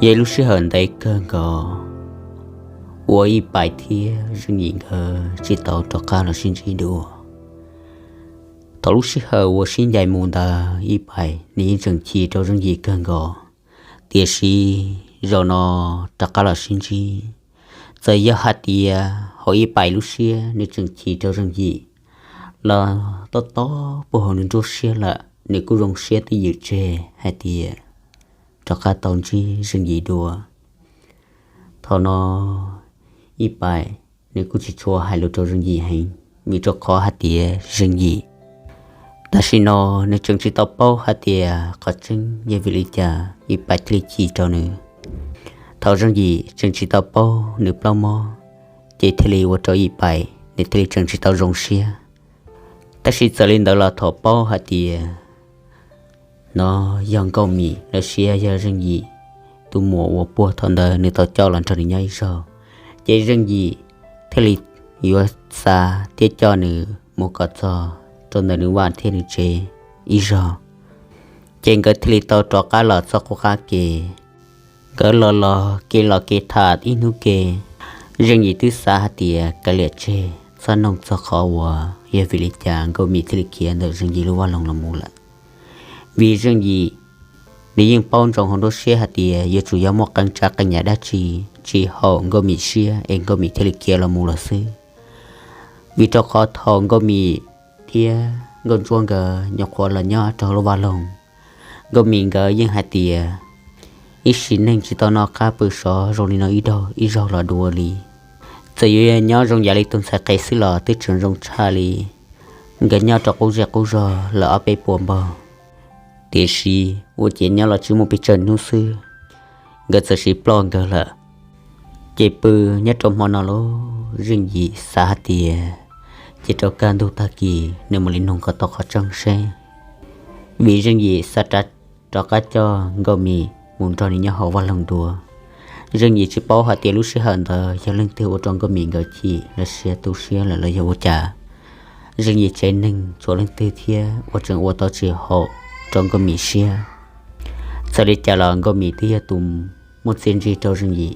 Yog ib lub sij hawm ntev kawg nkaus uas Ib Pais thiab Zeej Yim nkawd tsis tau rov qab los sib ntsib dua. Thaum lub sij hawm uas sib ncaim mus ntawd Ib Pais nws yeej tseem chim rau Zeej Yim kawg nkaus, tiam sis zaum no rov qab los sib ntsib, txawm yog hais tias hauv Ib Pais lub siab nws tseem chim rau Zeej Yim los tob tob puag hauv nws nruab siab lawm, nws kuj zoo siab twj ywm tseg hais tias rov qab tau ntsib Zeej Yim dua. Thaum no Ib Pais nws kuj tsis tshua hais lus rau Zeej Yim heev, vim rau qhov hais tias Zeej Yim tam sim no nws tseem tsis tau paub hais tias qhov tseeb yog vim li cas Ib Pais thiaj li chim rau nws. Thaum Zeej Yim tseem tsis tau paub nws plaub mob, ces thiaj li ua rau Ib Pais nws thiaj li tseem tsis tau zoo siab. Tab sis txawm li ntawd los thaum paub hais tias no yog Nkauj Mim los sis yog Zeej Yim tus muam uas puag thaum ntawd nws tau coj los nrog nws nyob ib zaug, ces Zeej Yim thiaj li yuav xav thiab coj nws mus kom txog rau ntawm nws vaj thiab nws tsev ib zaug. Ces nkawd thiaj li tau rov qab los txoj qub qab ke. Nkawd los los kev los kev tham ib hnub ke, Zeej Yim twb xav hais tias kav liam tseg txhob noog txog qhov uas yog vim li cas Nkauj Mim thiaj li khiav ntawm Zeej Yim lub vaj loog los mus lawm. Vim Zeej Yim nws yeej paub ntsoov hauv nruab siab hais tias yuav tsum yog muaj qee tsav qee yam dab tsi tsis haum Nkauj Mim siab es Nkauj Mim thiaj li khiav los mus lawm xwb. Vim rau qhov thaum Nkauj Mim thiab Nkauj Ntsuab nkawd nyuam qhuav los nyob rau hauv lub vaj loog, Nkauj Mim nkawd yeej hais tias ib sim neej tsis tau noj qab pw sov zoo li no ib zaug los dua li. Txawm yuav nyob zoo yam li tus ntxhais qhev xwb los twb tseem zoo tshaj li. Nkawd nyob rau qub zej qub zog lawm ob peb puas npaug, tiam sis ua ciav nyob los tsis muaj pes tsawg hnub xwb, nkawd txawm sib ploj nkawd lawm. Ces pw nyob rau hmo no los Zeej Yim xav hais tias ces rau kaj ntug tag kis nws mam li nug kom tau qhov tseeb seb, vim Zeej Yim xav rov qab coj Nkauj Mim mus nrog nws nyob hauv vaj loog dua. Zeej Yim tsis paub hais tias lub sij hawm ntawd yog leej twg ua rau Nkauj Mim nkawd chim los sis tu siab lawm los yog ua cas. Zeej Yim tsev neeg tshuav leej twg thiab uas tseem ua tau tsis haum rau Nkauj Mim siab. Txawm li cas los Nkauj Mim twb yog tus muaj txiaj ntsig rau Zeej Yim,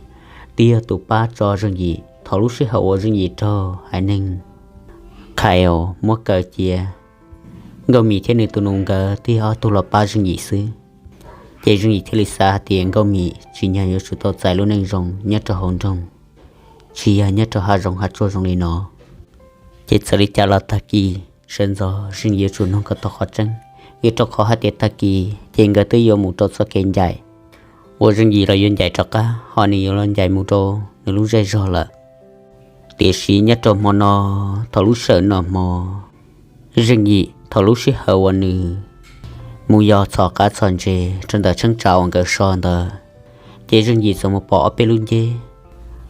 twb yog tus pab tso Zeej Yim thaum lub sij hawm uas Zeej Yim raug haiv neeg Khaus muab kaw cia. Nkauj Mim thiab nws tus nus nkawd twb yog ob tug los pab Zeej Yim xwb. Ces Zeej Yim thiaj li xav hais tias Nkauj Mim tsim nyog yuav tsum tau txais lub neej zoo nyob rau hauv nroog, tsis yog nyob rau hav zoov hav tsuag zoo li no. Ces txawm li cas los tag kis sawv ntxov Zeej Yim yuav tsum nug kom tau qhov tseeb, vim rau qhov hais tias tag kis ces nkawd twb yuav mus rau txoj kev ncaim uas Zeej Yim los yuav ncaim rov qab, ho nws yuav los ncaim mus rau nws lub zej zog lawm. Tiam sis nyob rau hmo no, thaum lub sij hawm noj hmo, Zeej Yim thaum lub sij hawm uas nws mus yos txhom qav txhom ntses rau ntawm cheeb tsam uas nkawd so ntawd, ces Zeej Yim txawm mus pom ob peb lub nceb,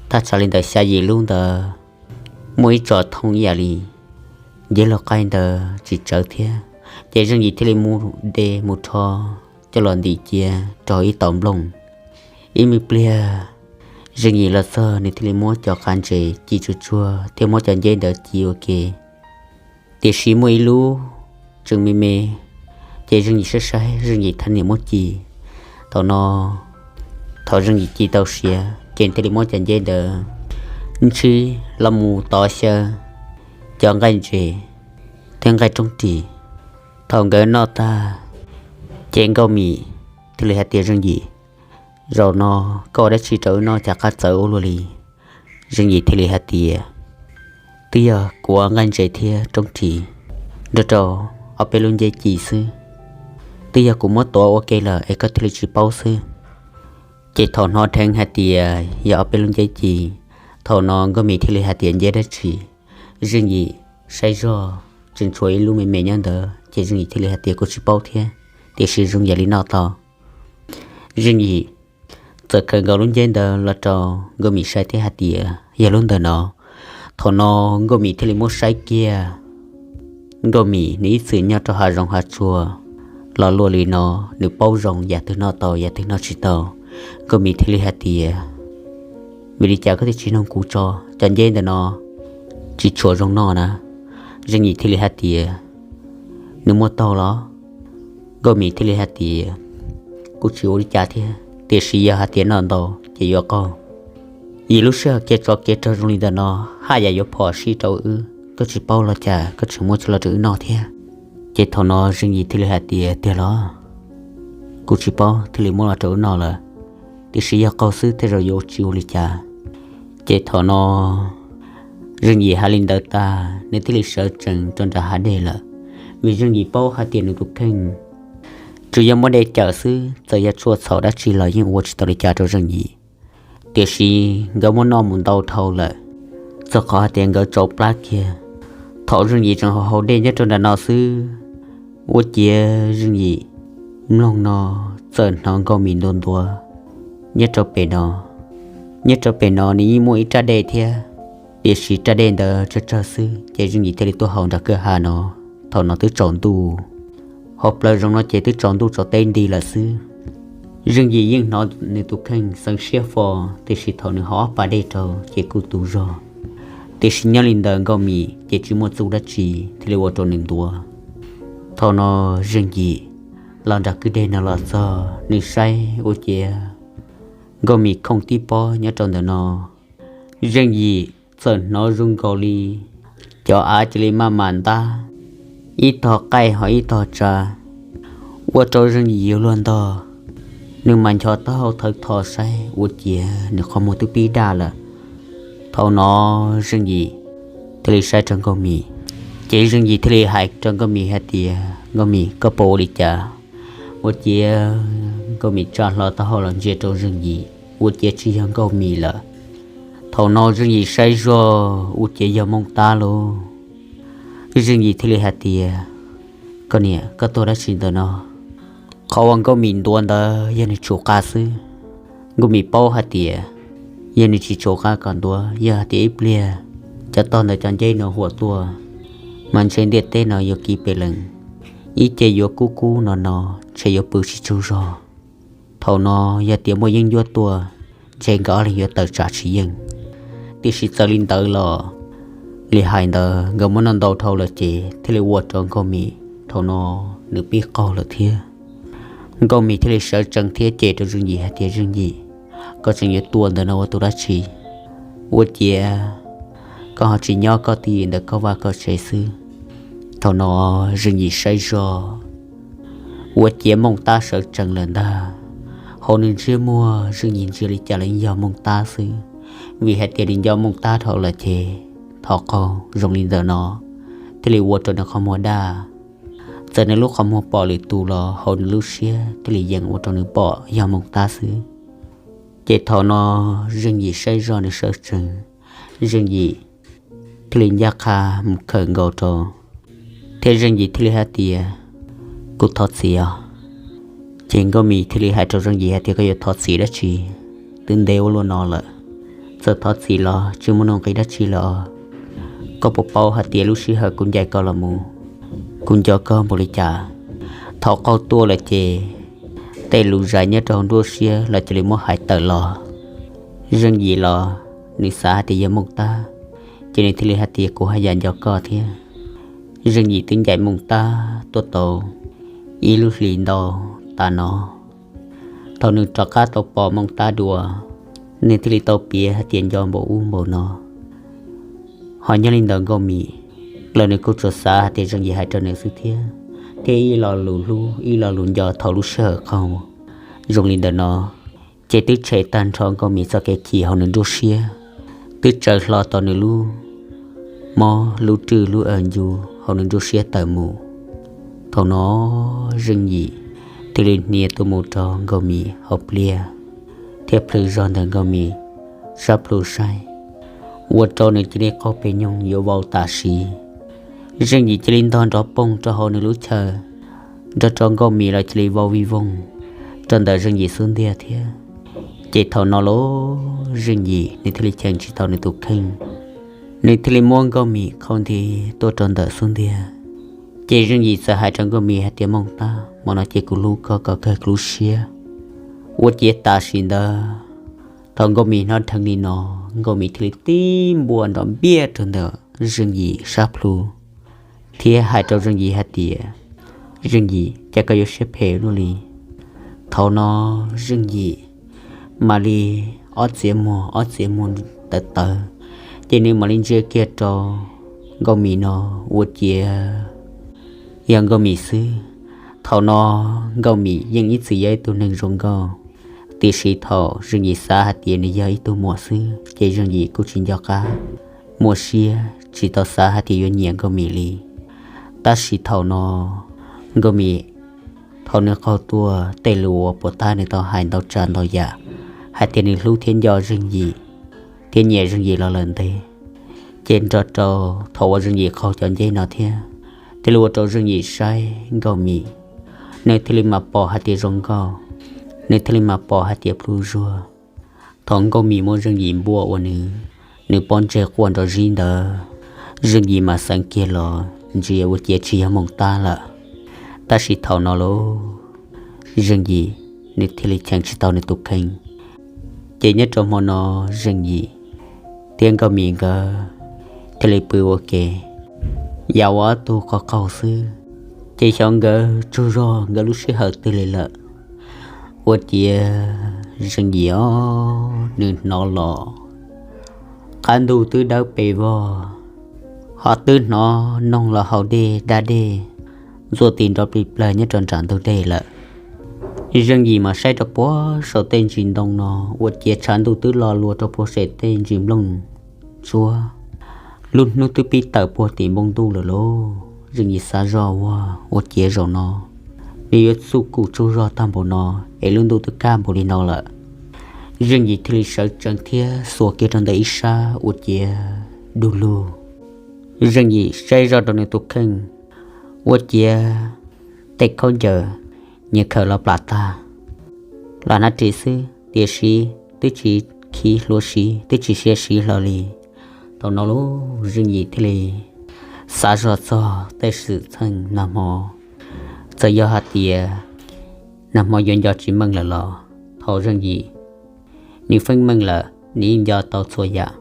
thaj tsam li ntawm xya yim lub ntawd, muaj ib tsom thooj ib yam li nceb laug qaib ntawd tsis tsawv thiab. Ces Zeej Yim thiaj li mus de mus rho coj los ntim cia rau ib tauv nplooj. Ib me pliag Zeej Yim los txog nws thiaj li muab cov qav ntses ci tsuag tsuag thiab muab cov nceb ntawd ci ua ke. Tiam sis muaj ib lub tseem me me, ces Zeej Yim saib saib Zeej Yim thiaj niam muab ci. Thaum no, thaum Zeej Yim ci tau siav ces thiaj li muab cov nceb ntawd ntshib los mus tov xyaw cov nqaij ntses thiab nqaij roob ris. Thaum nkawd noj tag, ces Nkauj Mim thiaj li hais tias Zeej Yim, zaum no koj ua dab tsi rau wb noj cas qab txawv ua luaj li? Zeej Yim thiaj li hais tias, twb yog kuv ua nqaij ntses thiab roob ris nrog rau ob peb lub nceb ci xwb. Twb yog kuv muab tuav ua ke lawm es koj thiaj li tsis paub xwb. Ces thaum hnov dheev hais tias yog ob peb lub nceb ci, thaum no Nkauj Mim thiaj li hais tias nceb dab tsi. Zeej Yim saib zog tseem tshuav ib lub me me nyob ntawd, ces Zeej Yim thiaj li hais tias kuv tsis paub thiab, tiam sis zoo yam li noj tau. Zeej Yim txawm khaws nkaus lub nceb ntawd los rau Nkauj Mim saib thiab hais tias yog lub ntawm no. Thaum no Nkauj Mim thiaj li muab saib kiag. Nkauj Mim nws ib txwm nyob rau hav zoov hav tsuag los luaj li no, nws paub zoo yam twg noj tau yam twg noj tsis tau. Nkauj Mim thiaj li hais tias, vim li cas koj thiaj tsis nug kuv tso, cov nceb ntawm no tsis tshua zoo noj na? Zeej Yim thiaj li hais tias, nws muaj taug los? Nkauj Mim thiaj li hais tias, kuj tsis ua li cas thiab, tiam sis yog hais tias noj ntau ces yuav qaug. Yim lub sij hawm kev tsov kev rog zoo li ntawm no, haj yam yuav phom sij rau wb, koj tsis paub los cas koj tseem muab coj los rau wb noj thiab. Ces thaum no Zeej Yim thiaj li hais tias, tiag los? Kuv tsis paub thiaj li muab los rau wb noj lawm, tiam sis yog qaug xwb tej zaum yuav tsis ua li cas. Ces thaum no Zeej Yim hais li ntawd tag, nws thiaj li sawv tsees rau nram hav dej lawm, vim Zeej Yim paub hais tias nws tus kheej tsuas yog muab dej cawm xwb, txawm yog tsuaj txhaum dab tsi los yeej ua tsis tau li cas rau Zeej Yim. Tiam sis nkawd muab noj mus ntau dhau lawm, txog qhov hais tias nkawd tsau plab kiag. Thaum Zeej Yim tseem haus haus dej nyob rau nram no xwb, ua ciav Zeej Yim mloog no txawm hnov Nkauj Mim ntuav ntuav nyob rau pem no. Nyob rau pem no nws yeej muaj ib rab dej thiab, tiam sis rab dej ntawd tsawg tsawg xwb, ces Zeej Yim thiaj li tuaj haus nram kwj ha no. Thaum no twb tsaus ntuj, hauv plawv zoov no ces twb tsaus ntuj tsaus teb nti lawm xwb. Zeej Yim yeej hnov nws tus kheej xeev siab fo, tiam sis thaum nws haus ob pas dej rau ces kuj tu zog. Tiam sis nyob li ntawd Nkauj Mim ces tsis muaj txuj dab tsi thiaj li ua rau nws ntuav. Thaum no Zeej Yim los nram kwj deg no los txog, nws saib ua ciav Nkauj Mim khooj tib pob nyob rau ntawm no. Zeej Yim txawm hnov zoo nkaus li cov av cia li maj mam ntab, ib tog qaij ho ib tog tsa, ua rau Zeej Yim yuav luag ntog. Nws mas ncho taub hau thawv tho saib ua ciav nws qhov muag twb pib daj lawm. Thaum no Zeej Yim thiaj li saib rau Nkauj Mim, ces Zeej Yim thiaj li hais rau Nkauj Mim hais tias, Nkauj Mim, koj puas ua li cas? Ua ciav Nkauj Mim tsa hlo taub hau los ntsia rau Zeej Yim, ua ciav tsis yog Nkauj Mim lawm. Thaum no Zeej Yim saib zog ua ciav yog Mooj Tab lauj. Zeej Yim thiaj li hais tias, koj niam, koj tuaj dab tsi ntawm no? Qhov uas Nkauj Mim ntuav ntawd yog nws tsum qa xwb. Nkauj Mim paub hais tias yog nws tsis tsum qa kom ntuav, yog hais tias ib pliag cov tog ntawd cov nceb no huam tuaj, mas ntshe ntiaj teb no yuav kiv pes lees, ib ce yuav kub kub no no, ntshe yuav pw tsis tsaug zog. Thaum no yog tias muaj yeeb ncuab tuaj, ntshe nkawd ob leeg yuav tawm tsam tsis yeej. Tiam sis txawm li ntawd los, li hais ntawd nkawd muab noj ntau dhau lawm ces thiaj li ua rau Nkauj Mim thaum no nws pib qaug lawm thiab. Nkauj Mim thiaj li sawv tsees thiab cem rau Zeej Yim hais tias, Zeej Yim, koj tseem yuav tuaj ntawm no ua tus dab tsi? Ua ciav koj ho tsis nyob koj twj ywm ntawm koj vaj koj tsev xwb. Thaum no Zeej Yim saib zog, ua ciav Mooj Tab sawv tsees lawm ntag. Hauv nws ntsiab muag Zeej Yim ntsia li cas los yeej yog Mooj Tab xwb, vim hais tias nws nco Mooj Tab dhau lawm ces thov qaug zoo li ntawm no thiaj li ua rau nws qhov muag daj. Txawm nws lub qhov muag pom lwm tus los hauv nws lub siab thiaj li yeej ua rau nws pom yog Mooj Tab xwb. Ces thaum no Zeej Yim saib zog nws sawv tsees, Zeej Yim thiaj li ncaj qha mus khawm nkaus rau, thiab Zeej Yim thiaj li hais tias, kuv thov txim os. Ces Nkauj Mim thiaj li hais rau Zeej Yim hais tias, koj yuav thov txim dab tsi? Twb ntev ua luaj no lawm, txawm thov txim los tsis muaj nuj nqis dab tsi lawm os. Koj puas paub hais tias lub sij hawm kuv ncaim koj los mus, kuv nco koj npaum li cas? Thaum qaug tuaj lawm ces tej lus zais nyob rau nruab siab los cia li muab hais tawm los. Zeej Yim los nws xav hais tias yog Mooj Tab, ces nws thiaj li hais tias, kuv haj yam nco koj thiab. Zeej Yim twb ncaim Mooj Tab tuaj tau ib lub hlis ntau tas no. Thaum nws rov qab tau pom Mooj Tab dua, nws thiaj li tau piav hais tias nco npaum ub npaum no. Ho nyob li ntawd Nkauj Mim los nws kuj tsuas xav hais tias Zeej Yim hais rau nws xwb thiab, thiab ib lo lus hlub ib lo lus nco thaum lub sij hawm qaug zoo li ntawm no, ces twb tshem tag nrho Nkauj Mim txoj kev chim hauv nws nruab siab, twb tsaws hlo tau nws lub mob lub rwj lub aw ncu hauv nws nruab siab tawm mus. Thaum no Zeej Yim thiaj li hnia tuaj mus rau Nkauj Mim hauv pliaj, thiab plhws zog ntawm Nkauj Mim sab plhu saib, ua rau nws cia li qaug pes nyoog yuav vau tam sim. Zeej Yim cia li ntog nrov poog rau hauv nws lub chaw, nrog rau Nkauj Mim los cia li vau vij voog rau ntawm Zeej Yim xub ntiag thiab. Ces thaum no los Zeej Yim nws thiaj li cheem tsis tau nws tus kheej, nws thiaj li muab Nkauj Mim qhau nthi tuaj rau ntawm xub ntiag. Ces Zeej Yim txawm hais rau Nkauj Mim hais tias, Mooj Tab, hmo no ces kuv hlub koj kom kawg kuv lub siab. Ua ciav tam sim ntawd, thaum Nkauj Mim hnov dheev li no, Nkauj Mim thiaj li tib npuaj nrov npiaj rau ntawm Zeej Yim sab plhu, thiab hais rau Zeej Yim hais tias, Zeej Yim, cas koj yuav siab phem luaj li? Thaum no Zeej Yim mam li ob txiav muag ob txiav muag tawv tawv, ces nws mam li ntsia kiag rau Nkauj Mim no ua ciav yog Nkauj Mim xwb. Thaum no Nkauj Mim yeej ib txwm yog ib tug neeg zoo nkauj, tiam sis thaum Zeej Yim xav hais tias nws yog ib tug muam xwb ces Zeej Yim kuj tsis nco qab muaj siab tsis tau xav hais tias yuav nyiam Nkauj Mim li. Tab sis thaum no Nkauj Mim, thaum nws qaug tuaj tej lus uas puas tag nws tau hais ntau tsav ntau yam hais tias nws hlub thiab nco Zeej Yim thiab nyiam Zeej Yim los lawm ntev, ces nrog rau thaum uas Zeej Yim qaug cov nceb no thiab, thiaj li ua rau Zeej Yim saib Nkauj Mim, nws thiaj li mam pom hais tias zoo nkauj, nws thiaj li mam pom hais tias pluj zuag. Thaum Nkauj Mim muab Zeej Yim npuaj ua nws, nws pob ntseg quaj nrov zib ntawd, Zeej Yim mas xeev kiag los ntsia ua ciav tsis yog Mooj Tab lawm. Tab sis thaum no lauj, Zeej Yim nws thiaj li cheem tsis tau nws tus kheej. Ces nyob rau hmo no Zeej Yim thiab Nkauj Mim nkawd thiaj li pw ua ke, yam ua ob tug qaug qaug xwb, ces xyov nkawd tsaug zog nkawd lub sij hawm twg li lawm. Ua ciav Zeej Yim os, nws hnov los qab ntug twb dawb pes vog, ho twb hnov noog los haus dej dab dej ntxuaj tis nrov plig plawg nyob rau nram ntug dej lawm. Zeej Yim mas saib rau puag saum tej ntsis ntoo no, ua ciav tshav ntuj twb lo lua rau puag saum tej ntsis nplooj ntsuab, lub hnub twb pib tawm puag tim npoo ntuj lawm lauj. Zeej Yim xav zoj ua, ua ciav zaum no nws yuav txuj kum tsaug zog tag npaum no, es lub ntuj twb kaj npaum li no lawm. Zeej Yim thiaj li sawv tsees thiab xuas kiag rau ntawm ib sab ua ciav du lug. Zeej Yim saib zoj rau nws tus kheej, ua ciav tej khaub ncaws nyias khaws los plam tag, lam hnav ris xwb, tiam sis twb tsis khiv hlua siv, twb tsis siav siv hlo li. Thaum no lauj, Zeej Yim thiaj li xav zoj txog tej xwm txheej nag hmo, txawm yog hais tias nag hmo yuav nco tsis meej lawm los thaum Zeej Yim nws feeb meej lawm nws yeej nco tau txhua yam.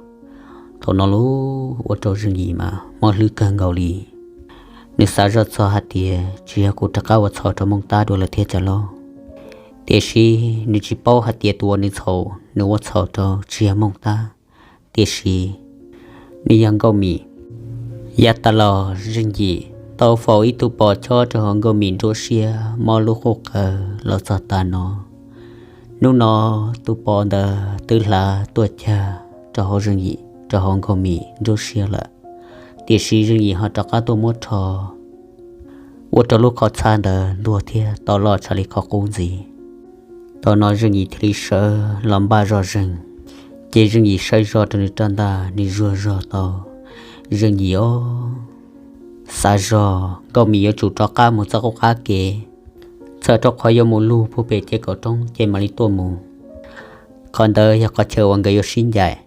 Thaum no lauj, ua rau Zeej Yim mas mob hlwb kawg nkaus li. Nws xav zoj txog hais tias tsis yog kuv rov qab ua txhaum rau Mooj Tab dua lawm thiab cas lauj. Tiam sis nws tsis paub hais tias tus uas nws txhaum, nws ua txhaum rau tsis yog Mooj Tab, tiam sis nws yog Nkauj Mim. Yav tas los Zeej Yim tau faus ib tug pos chob rau hauv Nkauj Mim nruab siab mob lub qub qawv los txog tas no. Hnub no tus pos ntawd twb hlav tuaj cag rau hauv Zeej Yim, rau hauv Nkauj Mim nruab siab lawm, tiam sis Zeej Yim ho rov qab tuaj muab rho ua rau lub qhov txhab ntawd ntuag thiab to loj tshaj li qhov qub ntxiv. Thaum no Zeej Yim thiaj li sawv los npaj zoj zeeg, ces Zeej Yim saib zoj rau nws rab ntaj nws zuag zog tau. Zeej Yim os, xav zog Nkauj Mim yuav tsum rov qab mus txoj qub qab kev, txhawm rau qhov yuav mus lug puag pem ces kaum roob ces mam li tuaj mus. Qhov ntawd yog qhov chaw uas nkawd yuav sib ncaim,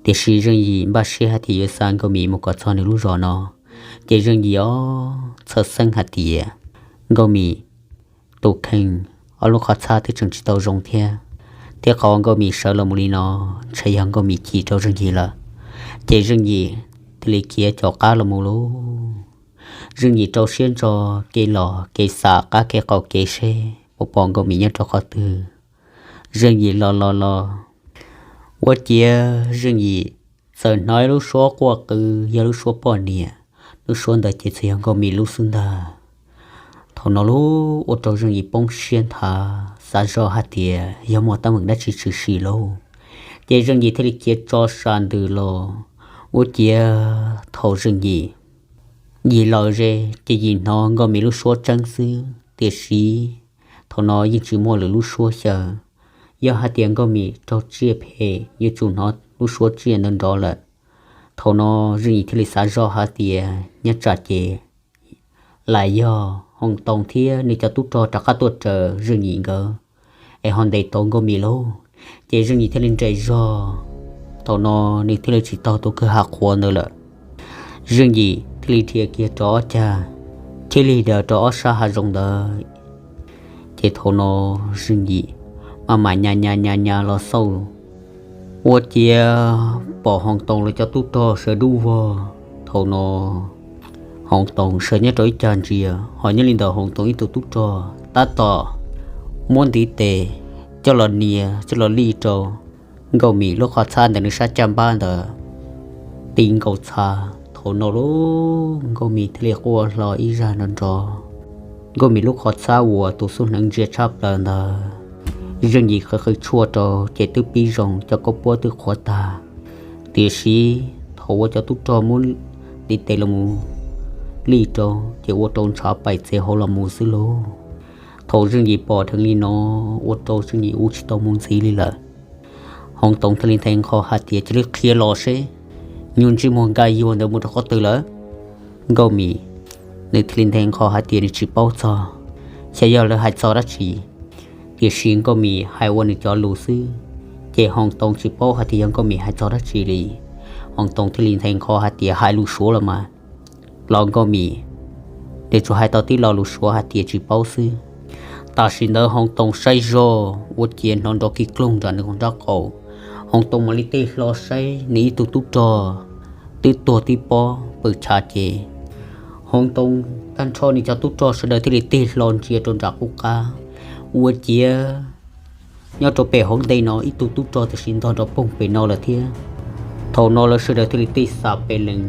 tiam sis Zeej Yim npaj siab hais tias yuav xa Nkauj Mim mus kom txog nws lub zos no. Ces Zeej Yim os, txhawj xeeb hais tias Nkauj Mim tus kheej ob lub qhov txhab twb tseem tsis tau zoo thiab, thiab qhov Nkauj Mim sawv los mus li no ntshe yog Nkauj Mim chim rau Zeej Yim lawm. Ces Zeej Yim thiaj li khiav caum qab los mus lauj. Zeej Yim rau siab ntso kev los kev xam qab kev qaum kev seb puas pom Nkauj Mim nyob rau qhov twg. Zeej Yim los los los, ua ciav Zeej Yim txawm hnov ib lub suab quaj qw, yog lub suab poj niam. Lub suab ntawd ces txawm yog Nkauj Mim lub xwb ntag. Thaum no lauj, ua rau Zeej Yim poob siab nthav, xav zoj hais tias yog muaj teeb meem dab tsi tshwm sim lauj. Ces Zeej Yim thiaj li khiav tso sam ntws los. Ua ciav thaum Zeej Yim, Yim los ze, ces Yim hnov Nkauj Mim lub suab tseeb xwb, tiam sis thaum no yeej tsis muaj lwm lub suab xyaw. Yog hais tias Nkauj Mim raug tsiaj phem yuav tsum hnov lub suab tsiaj ntawd nrov lawm. Thaum no Zeej Yim thiaj li xav zoj hais tias nyob tsam ces lam yog Hoos Toos thiab nws cov tub rog rov qab tuaj raws Zeej Yim nkawd, es ho ntes tau Nkauj Mim lauj. Ces Zeej Yim thiaj li nres zog. Thaum no nws thiaj li tsis taug tus kwj ha qhuav ntawd lawm. Zeej Yim thiaj li dhia kiag rau ob cag, thiaj li daws rau ob sab hav zoov ntawd. Ces thaum no Zeej Yim maj mam nyas nyas nyas nyas los xauj, ua ciav pom Hoos Toos lawv cov tub rog sawv dub vog. Thaum no Hoos Toos sawv nyob rau ib cag ntsia, ho nyob li ntawm Hoos Toos ib tug tub rog tab tom muab ntiv tes coj los nias coj los lij rau Nkauj Mim lub qhov txhab ntawm nws sab caj npab ntawd ti nkaus txha. Thaum no lub Nkauj Mim thiaj li quaj hlo ib zaj nrov nrov. Nkauj Mim lub qhov txhab uas tus xub hneev ntsia tshaj plaws ntawd, Zeej Yim qw qw tshuaj rau ces twb pib zoo, cov khaub puab twb qhuav tag. Tiam sis thaum uas cov tub rog muab ntiv tes los mus lij rau ces ua rau ntshav paim txev hauv los mus xwb lauj. Thaum Zeej Yim pom dheev li no, ua rau Zeej Yim ua tsis tau mus ntxiv li lawm. Hoob Toog thiaj li nthe nqho hais tias, cia li qhia los seb nyuag ntsej muag nkaj yuag ntawd mus rau qhov twg lawm. Nkauj Mim nws thiaj li nthe nqho hais tias nws tsis paub txog, xyov yog lawv hais txog dab tsi. Tiam sis Nkauj Mim hais ua nws cov lus xwb, ces Hoob Toog tsis paub hais tias yog Nkauj Mim hais txog dab tsi li. Hoob Toog thiaj li nthe nqho hais tias hais lus Suav los mas, los Nkauj Mim, nws tsuas hais tau tib lo lus Suav hais tias tsis paub xwb. Tam sim ntawd Hoob Toog saib zog ua ciav hnov nrov kig kloog nram nws nraub qaum. Hoob Toog mam li tig hlo saib nws ib tug tub rog twb tuag tib pob pw chav ces. Hoob Toog tag nrho nws cov tub rog sawv daws thiaj li tig hlo ntsia rau nram qub qab, ua ciav nyob rau pem hauv ntej no ib tug tub rog tam sim ntog nrov poog pem no lawm thiab. Thaum no lawv sawv daws thiaj li tig xam pes lees,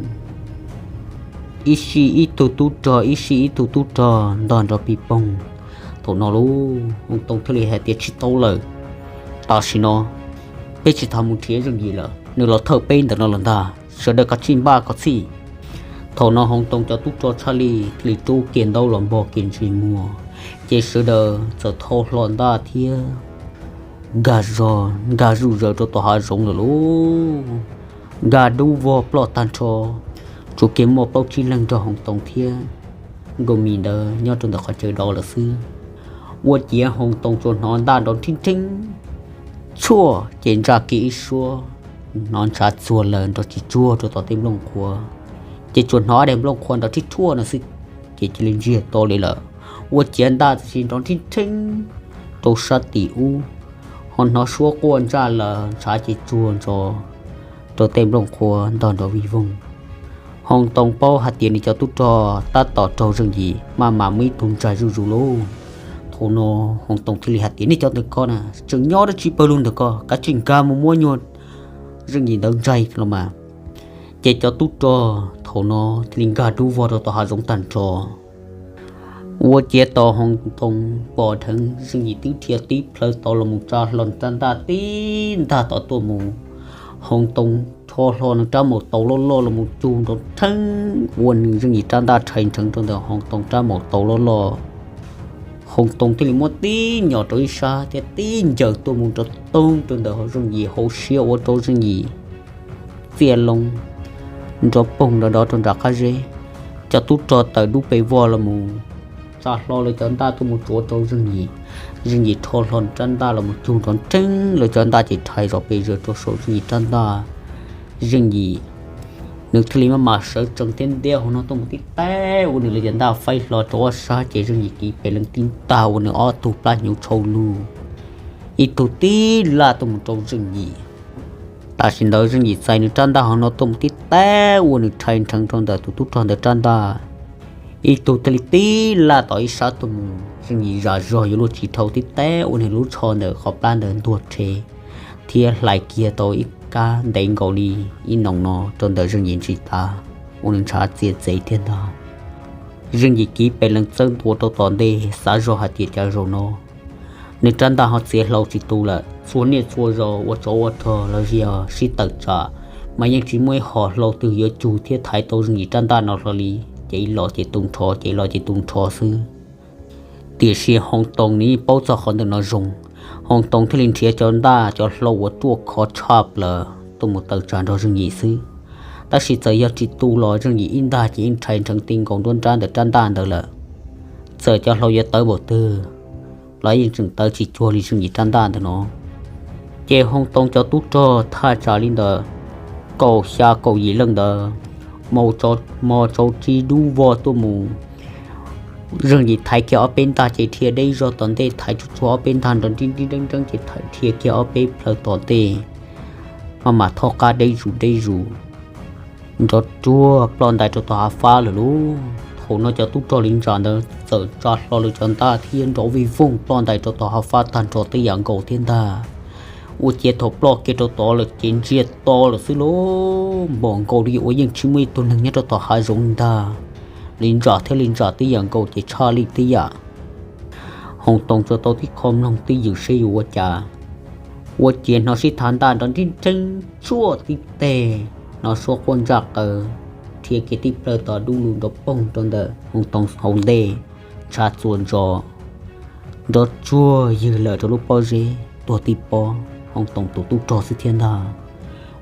ib sij ib tug tub rog, ib sij ib tug tub rog ntog nrov pig poog. Thaum no lub Hoob Toog thiaj li hais tias, tsis tau lawm, tam sim no peb tsis tham mus nrhiav Zeej Yim lawm, nws los thawj peb ntawm no lawm ntag, sawv daws kav tsij npaj kom txhij. Thaum no Hoob Toog cov tub rog tshaj li thiaj li rub kiag ntaub los npog kiag ntsej muag, ces sawv daws txawm thau hlo ntaj thiab nkag zog nkag zuj zus rau tom hav zoov lawm lauj. Nkag dub vog ploj tag nrho, tsuas kiag muaj plaub tsib leeg nrog Hoob Toog thiab Nkauj Mim ntawd nyob rau ntawm qhov chaw dov lawm xwb. Ua ciav Hoob Toog tsuas hnov ntaj nrov nrhib nrheeb tshuaj ces ntsaj kiag ib suab, hnov ntshav txuag lawm nrov tsis tsuag rau tom tej nplooj qhuav, ces tsuas hnov daim nplooj qhuav nrov rhib rhuaj no xwb, ces cia li ntsiag to li lawm. Ua ciav ntaj txawm sis nrov nrhib nrheeb rau sab tim ub, ho hnov suab quaj ntsaj lawm ntshav ces tsuag ntso rau tej nplooj qhuav ntog nrov vij voog. Hoob Toog paub hais tias nws cov tub rog tab tom raug Zeej Yim maj mam muab ib tug ntsais zuj zus lauj. Thaum no Hoob Toog thiaj li hais tias, nej cov ntawm ko na, tseem nyob dab tsi pawg lug ntawm ko, kav tsij nkag mus muab nyuag Zeej Yim ntawd ntsais los mas. Ces cov tub rog thaum no thiaj li nkag dub vog rau tom hav zoov tag nrho. Ua ciav tos Hoob Toog pom dheev Zeej Yim twb dhia tib plhaw tod los mus tsa hlo nws rab ntaj tib ntag tod tuaj mus. Hoob Toog rho hlo nws rab maum taus loj loj los mus cug nrov nrheeb ua nws Zeej Yim rab ntaj rhais nrheev rau ntawm Hoob Toog rab maum taus loj loj. Hoob Toog thiaj li muab tib nyom rau ib sab thiab tib ncaws tuaj mus nrov toog rau ntawm Zeej Yim hauv siab ua rau Zeej Yim txiaj loo nrov poog nrov nrov rau nram qab zeb. Cov tub rog tawm dub pes vog los mus tsa hlo lawv cov ntaj tuaj mus tsuav rau Zeej Yim. Zeej Yim rho hlo nws rab ntaj los mus cug nrov nrheeb lawv cov ntaj ces rhais zom pes zaws rau saum Zeej Yim rab ntaj. Zeej Yim nws thiaj li maj mam sawv tsees thiab ntiab hauv no tuaj mus tib taig ua nws lawv cov ntaj faib hlo rau ob sab ces Zeej Yim kiv pes lees tib ntag ua nws ob tug plab hnyuv tshau lug, ib tug tib laj tuaj mus rau Zeej Yim. Tam sim ntawd Zeej Yim txais nws rab ntaj hauv no tuaj mus tib taig ua nws rhais nrheev rau ntawm tus tub rog ntawd rab ntaj. Ib tug thiaj li tib laj tom ib sab tuaj mus, Zeej Yim zam zog yuav luag tsis dhau tib taig ua nws lub tsho ntawm qhov plab ntawd ntuag rhe thiab hlais kiag tau ib kab ntev nkaus li ib noo no rau ntawm Zeej Yim ntsis tav ua nws ntshav txias txev thiab ntag. Zeej Yim kiv pes lees txawb ntua rau tom ntej xav zog hais tias cas zaum no nws rab ntaj ho txiav hlau tsis tu lawm. Txhua niaj txhua zaus ua tsov ua rog los yog sib tawm tsam mas yeej tsis muaj ib hom hlau twg yuav cug thiab thaiv tau Zeej Yim rab ntaj no hlo li. Ces ib los ces tu nrho, ces ib los ces tu nrho xwb. Tiam sis Hoob Toog nws yeej paub txog qhov ntawm no zoo, Hoob Toog thiaj li nrhiav cov ntaj cov hlau uas ruaj khov tshaj plaws tuaj mus tawm tsam nrog Zeej Yim xwb. Tab sis txawm yog tsis tu los Zeej Yim ib ntag ces yeej rhais nrheev ti nkaus nruab nrab ntawm rab ntaj ntawd lawm. Txawm cov hlau yuav tawv npaum twg los yeej tseem tawv tsis cuag li Zeej Yim rab ntaj ntawm no. Ces Hoob Toog cov tub rog thaj tsam li ntawm kaum xya kaum yim leej ntawd, hmo tsaus tsis dub vog tuaj mus. Zeej Yim thaiv kiag ob peb ntag ces dhia deb zog tom ntej, thaiv tsuag tsuag ob peb ntag nrov nrib nrib nreeb nreeb ces dhia kiag ob peb plhaw tom ntej, maj mam thaub qab deb zus deb zus, nrov ruag ploj ntais rau tom hav fab lawm lauj. Thaum no cov tub rog li ntsa ntawd txawm tsa hlo lawv cov ntaj thiab nrov vij voog ploj ntais rau tom hav fab tag nrho tej yam nkaus thiab ntag. Ua ciav thaum ploj kiag rau tod lawm ces ntsiag to lawm xwb lauj, npam nkaus li uas yeej tsis muaj ib tug neeg nyob rau tom hav zoov ntag. Li ntsa thiab li ntsa tej yam nkaus ces tshaj lij tej yam. Hoo Toos tsuas tau tib qho mloog twj ywm seb yuav ua cas. Ua ciav hnov sib thav ntaj nrov nrib nreeb tsuaj tib teg, hnov suab quaj ntsaj qaws, rhiav kiag tib plawg tod dub lug nrov poog rau ntawm Hoo Toos hauv ntej, ntshav txuas ntsos, nrov tsuag ywg lawm rau lub pob zeb tuag tib pob, Hoo Toos tus tub rog xwb thiab ntag.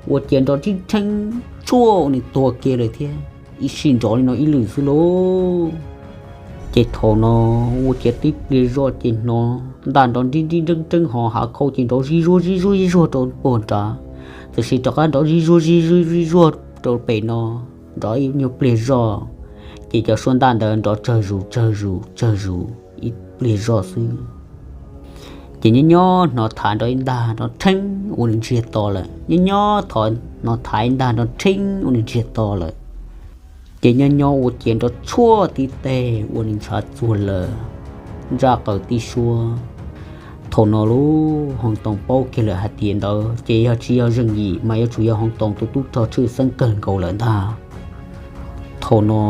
Ua ciav nrov nrib nreeb tsuaj ua nws tuag kiag lawm thiab, ib sij nrov li no ib lwm xwb lauj. Ces thaum no ua ciav tib pliag zoj ces hnov ntaj nrov nrib nrib nreeb nreeb ho hav khau ces nrov zig zuag zig zuag zig zuag rau puag nrad, tab sis rov qab nrov zig zuag zig zuag zig zuag rau pem no, nrov ib nyuag pliag zoj, ces cov suab ntaj ntawd nrov tsawg zus tsawg zus tsawg zus ib pliag zoj xwb. Ces nyob nyob hnov thav nrov ib ntaj nrov rheeb ua nws ntsiag to lawm, nyob nyob hnov thav ib ntaj nrov rheeb ua nws ntsiag to lawm. Ces nyob nyob ua ciav nrov tshuaj tib teg ua nws ntshav txuag lawm, ntsaj qaws tib suab. Thaum no lub Hoo Toos paub kiag lawm hais tias ntawd ces yog tsis yog Zeej Yim mas yuav tsum yog Hoo Toos tus tub rog tshwj xeeb kawg nkaus lawm ntag. Thaum no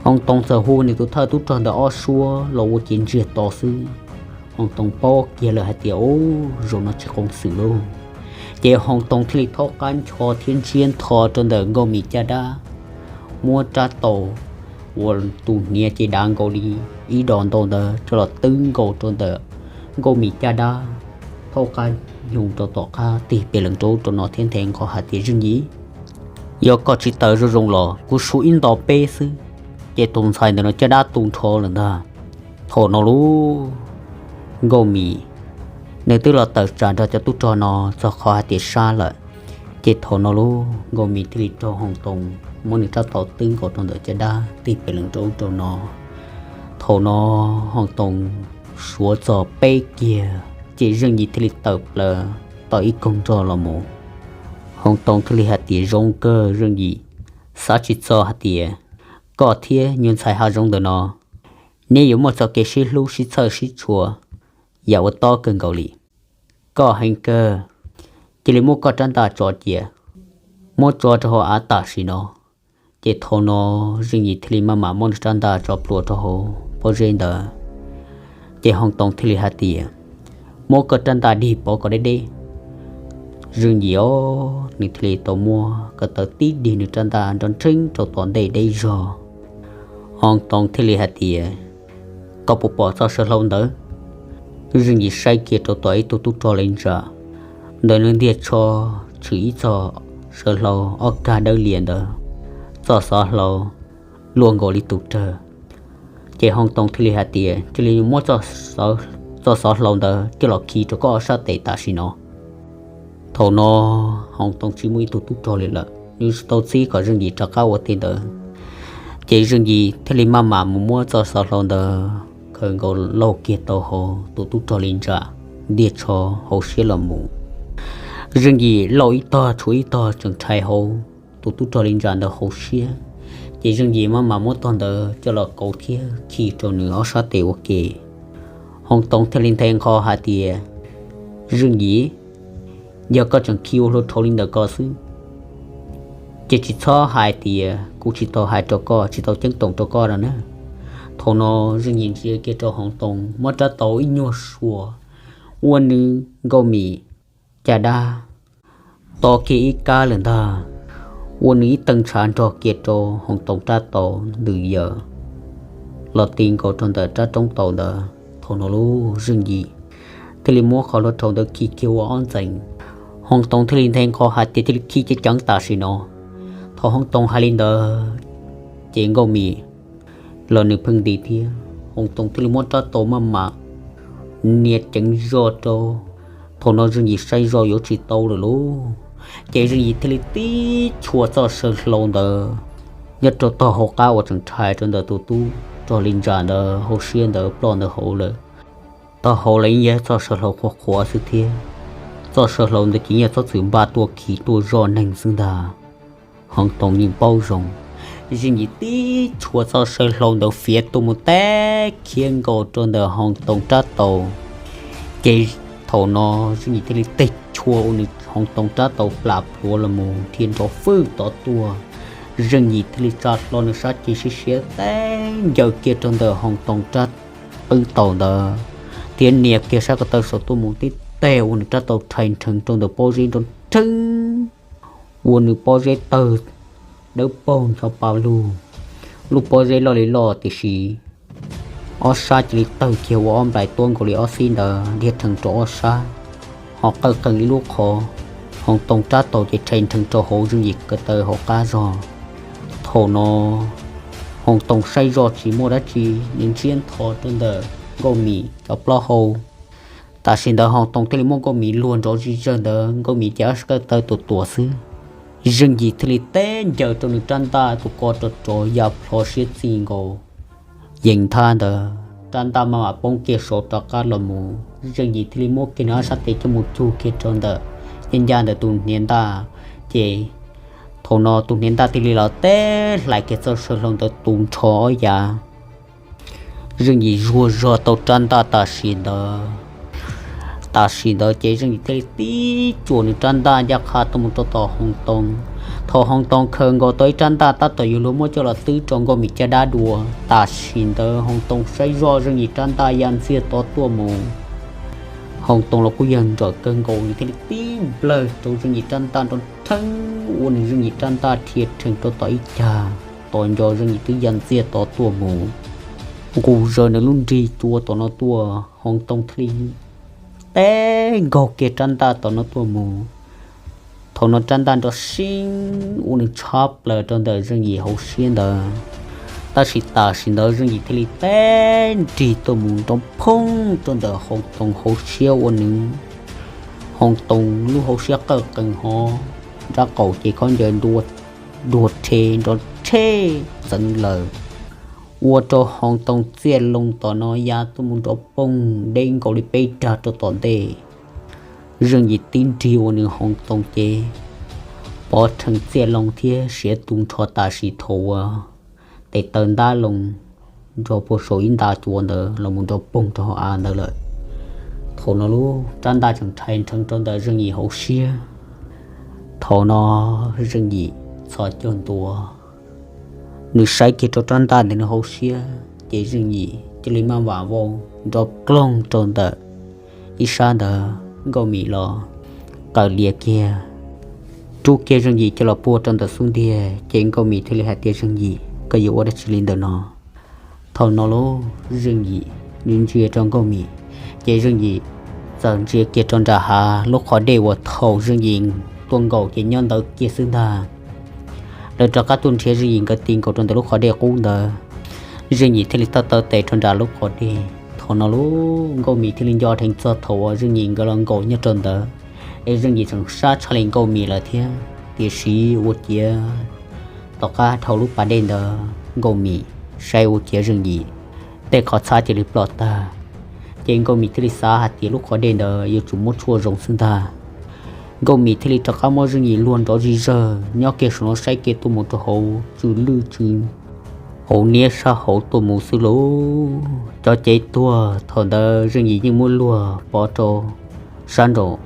Hoo Toos txawm hu nws tus thawj tub rog ntawd ob suab los ua ciav ntsiag to xwb. Hoo Toos paub kiag lawm hais tias, Ub, zaum no tsis qoom xwm lauj. Ces Hoo Toos thiaj li thaub qab ncho thiab ntsiab ntho rau ntawm Nkauj Mim caj dab, muab rab taus uas tus hniav ces dav nkaus li ib dos ntau ntawd coj los twb nkaus rau ntawm Nkauj Mim caj dab, thaub qab nyoog rau tom qab tig pes lees rau ub rau no thiab nthe nqho hais tias, Zeej Yim, yog koj tsis tawm zoo zoo los kuv suav ib nto peb xwb, ces tus ntxhais ntawm no caj dab tu nrho lawm ntag. Thaum no lub Nkauj Mim nws twb los tawm tsam nrog cov tub rog no txog qhov hais tias sab lawm. Ces thaum no lub Nkauj Mim thiaj li raug Hoo Toos muab nws rab taus twb nkaus rau ntawm caj dab tig pes lees rau ub rau no. Thaum no Hoo Toos suav txog peb kiag, ces Zeej Yim thiaj li tawm plaws tau ib koog nrog los mus. Hoo Toos thiaj li hais tias, Zoo kawg Zeej Yim, xav tsis txog hais tias koj thiab nyuag ntxhais hav zoov ntawm no, neb yuav muaj txoj kev sib hlub sib txhawj sib tshua yam uas tob kawg nkaus li. Koj heev kawg, cia li muab koj rab ntaj tso cia, muab tso rau hauv av tam sim no. Ces thaum no Zeej Yim thiaj li maj mam muab nws rab ntaj tso plhuav rau hauv pob zeb ntawd. Ces Hoo Toos thiaj li hais tias, Muab koj rab ntaj dig pov kom deb deb. Zeej Yim os, nws thiaj li tau muab ko taw tib dig nws rab ntaj nrov nrheeb rau tom ntej deb zog. Hoo Toos thiaj li hais tias, Koj puas pom txoj saw hlau ntawd? Zeej Yim saib kiag rau tom ib tug tub rog li ntsa, ntawm nws ntiag tsho tshwm ib txoj saw hlau ob kag dawb lias ntawd, txoj xov hlau luaj nkaus li tus rawg. Ces Hoo Toos thiaj li hais tias, Cia li muab txoj xov hlau ntawd coj los khi rau koj ob sab tes tam sim no. Thaum no Hoo Toos tsis muaj ib tug tub rog li lawm, nws tsis tau txib kom Zeej Yim rov qab ua li ntawd. Ces Zeej Yim thiaj li maj mam mus muab txoj xov hlau ntawd khaws nkaus lauj kiag tau hauv tus tub rog li ntsa ntiag tsho hauv siab los mus. Zeej Yim lauj ib tog tshuav ib tog tseem rhais hauv tus tub rog li ntsa ntawd hauv siab. Ces Zeej Yim maj mam muab tog ntawd coj los kauv thiab khi rau nws ob sab tes ua ke. Hoo Toos thiaj li nthe nqho hais tias, Zeej Yim, yog koj tseem khi ua hlua dhau li ntawd ko xwb, ces tsis txhob hais tias kuv tsis tau hais rau koj, tsis tau ceeb toom rau koj no na. Thaum no Zeej Yim ntsia kiag rau Hoo Toos, muab rab taus ib nyuag suas, ua nws Nkauj Mim caj dab to kiag ib kab lawm ntag, ua nws ib tee ntshav nrog kiag rau Hoo Toos rab taus ntws yaws los ti nkaus rau ntawm rab roob taus ntawd. Thaum no lub Zeej Yim thiaj li muab qhov hlua dhau ntawd khi kiag ua ob ntxees. Hoo Toos thiaj li nthe nqho hais tias, Cia li khi ceev ceev tam sim no. Thaum Hoo Toos hais li ntawd, ces Nkauj Mim los nws pheej nti thiab. Hoo Toos thiaj li muab rab taus maj mam nias ceev zog rau. Thaum no Zeej Yim saib zog yuav tsis tau lawm lauj, ces Zeej Yim thiaj li tib chua txoj saw hlau ntawd nyob rau tog hauv qab uas tseem rhais rau ntawm tus tub rog li ntsa ntawd hauv siab ntawd ploj ntawd hauv lawm. Tog hauv los yeej yog txoj saw hlau qhuav qhuav xwb thiab. Txoj saw hlau ntawd ces yog txhob txwm npaj tuaj khi tuaj zoj neeg xwb ntag. Hoo Toos yeej paub zoo, Zeej Yim tib chua txoj saw hlau ntawd fiav tuaj mus teb khiav nkaus rau ntawm Hoo Too rab taus. Ces thaum no Zeej Yim thiaj li teg chua ua nws Hoo Too rab taus plam plhuav los mus dhia nrov fwj tod tuaj. Zeej Yim thiaj li tsa hlo nws sab ceg siab siab teb ncaws kiag rau ntawm Hoo Too rab qwb taus ntawd, thiab nias kiag sab ko taw saum tuaj mus tib teg ua nws rab taus rhais nrheev rau ntawm pob zeb nrov nrheeb, ua nws pob zeb tawg dawb paug ncho pa lug. Lub pob zeb loj li loj tiam sis ob sab cia li tawg kiag ua ob nplais tuab nkaus li ob xib ntawd dhia rhees rau ob sab, ho qawj qees ib lub qhov. Hoo Too rab taus ces rhais nrheev rau hauv Zeej Yim ko taw hauv qab zog. Thaum no Hoo Too saib zoj tsis muaj dab tsi, nws ntsiab ntho rau ntawm Nkauj Mim cov plaub hau. Tam sim ntawd Hoo Too thiaj li muab Nkauj Mim luag nrov zig zawg ntawd, Nkauj Mim ces ob sab ko taw tuam tuam xwb. Zeej Yim thiaj li teb ncaws rau nws rab ntaj tus ko rau rov ya plho siab txij nkaus. Yees thaj ntawd rab ntaj maj mam poob kiag saud rov qab los mus, Zeej Yim thiaj li muab kiag nws ob sab tes coj mus cug kiag rau ntawm ncaj ncaj ntawm tus hniav ntaj. Ces thaum no tus hniav ntaj thiaj li los teb hlais kiag txoj saw hlau ntawd tu nrho ob yav. Zeej Yim zuag zog tau rab ntaj tam sim ntawd. Tam sim ntawd ces Zeej Yim thiaj li tib cuam nws rab ntaj ncaj qha tuaj mus rau tom Hoo Too. Thaum Hoo Too khaws nkaus tau ib rab ntaj tab tom yuav luag muab coj los twb rau Nkauj Mim caj dab dua, tam sim ntawd Hoo Too saib zoj Zeej Yim rab ntaj ya ntxiag tod tuaj mus. Hoo Too los kuj yog nrawm kawg nkaus, nws thiaj li tib nplawg rau Zeej Yim rab ntaj nrov nrheeb ua nws Zeej Yim rab ntaj dhia rhees rau tom ib cag, tos nco Zeej Yim twb ya ntxiag tod tuaj mus. Nqus zaws nws lub nrig cua tom no tuaj, Hoo Too thiaj li teb nkaug kiag rab ntaj tom no tuaj mus. Thaum no rab ntaj nrov siab ua nws tshab plaws rau ntawm Zeej Yim hauv siab ntawd. Tab sis tam sim ntawd Zeej Yim thiaj li teb nrig tuaj mus nrov phoob rau ntawm Hoo Too hauv siab ua nws Hoo Too lub hauv siab qawj qees hov, nrab qaum ces khaub ncaws dua rhe nrov rhe txeev lawm, ua rau Hoo Too txiaj loo tom no ya tuaj mus nrov poog deb nkaus li peb dag rau tom ntej. Zeej Yim tib nrig ua nws Hoo Too ces pov rhees txiaj loo thiab siav tu nrho tam sim thaum uas tes taw ntab loo nrog puag saum ib nta cua ntawd los mus nrov poog rau hauv av ntawd lawm. Thaum no lub rab ntaj tseem rhais nrheev rau ntawm Zeej Yim hauv siab. Thaum no Zeej Yim txhos caug ntua, nws saib kiag rau rab ntaj ntawm nws hauv siab ces Zeej Yim cia li maj mam vau nrov ploog rau ntawm ib sab ntawd. Nkauj Mim los qaws lias kiag, rub kiag Zeej Yim coj los puag rau ntawm xub ntiag ces Nkauj Mim thiaj li hais tias, Zeej Yim, koj yuav ua dab tsi li ntawm no? Thaum no lub Zeej Yim nws ntsia rau Nkauj Mim, ces Zeej Yim txawm ntsia kiag rau nram hav lub qhov dej uas thaum Zeej Yim tuaj nkaum ces nyob ntawd kiag xwb ntag. Lawv rov qab tuaj nrhiav Zeej Yim nkawd ti nkaus rau ntawm lub qhov dej qub ntawd. Zeej Yim thiaj li taw taw tes rau nram lub qhov dej. Thaum no lub Nkauj Mim thiaj li nco dheev txog thaum uas Zeej Yim nkawd los nkaum nyob rau ntawd, es Zeej Yim tseem sab tshaj li Nkauj Mim lawm thiab. Tiam sis ua ciav tom qab dhau lub pas dej ntawd Nkauj Mim saib ua ciav Zeej Yim tej qhov txhab cia li ploj tag, ces Nkauj Mim thiaj li xav hais tias lub qhov dej ntawd yuav tsum muab tshuaj zoo xwb ntag. Nkauj Mim thiaj li rov qab muab Zeej Yim luag nrov zig zawg nyob kiag saum no saib kiag tuaj mus rau hauv tsw lwj tsw hauv niab sab hauv tuaj mus xwb lauj. Cov cev tuag thaum ntawd Zeej Yim yeej muab luag pov rau sab nraum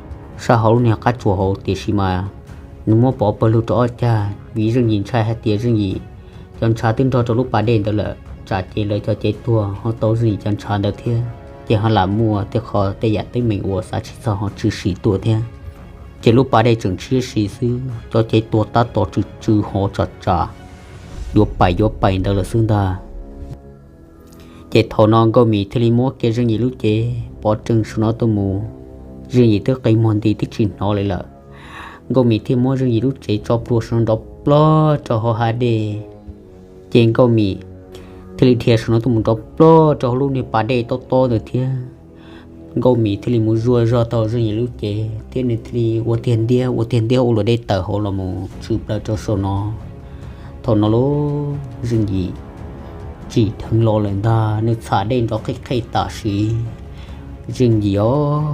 sab hauv lub niag qab tsuas hauv, tiam sis mas nws muab pov pawg lug rau ob cag vim Zeej Yim ntshai hais tias Zeej Yim cov ntshav twb nrog rau lub pas dej ntawd lawm, tsam ces lawv cov cev tuag ho tau Zeej Yim cov ntshav ntawd thiab, ces ho lam muaj tej qho tej yam teeb meem uas xav tsis txog ho tshwm sim tuaj thiab. Ces lub pas dej tseem tshiab si xwb, cov cev tuag tab tom tsw tsw hov tsam tsam yuav pais yuav pais ntawd lawm xwb ntag. Ces thaum no Nkauj Mim thiaj li muab kiag Zeej Yim lub cev pov rhees saum no tuaj mus. Zeej Yim twb qi muag nti twb tsis hnov li lawm. Nkauj Mim thiaj muab Zeej Yim lub cev tso plhuav saum no nrov plog rau hauv hav dej. Ces Nkauj Mim thiaj li dhia saum no tuaj mus nrov plog rau hauv lub niag pas dej tob tob ntawd thiab. Nkauj Mim thiaj li mus zuaj zog tau Zeej Yim lub cev thiab nws thiaj li ua tiag ntiab ua tiag ntiab ua luam dej tawm hauv los mus tshwm plaws rau saum no. Thaum no lub Zeej Yim tsim dheev los lawm ntag, nws txham dej nrov qij qej tam sim. Zeej Yim os,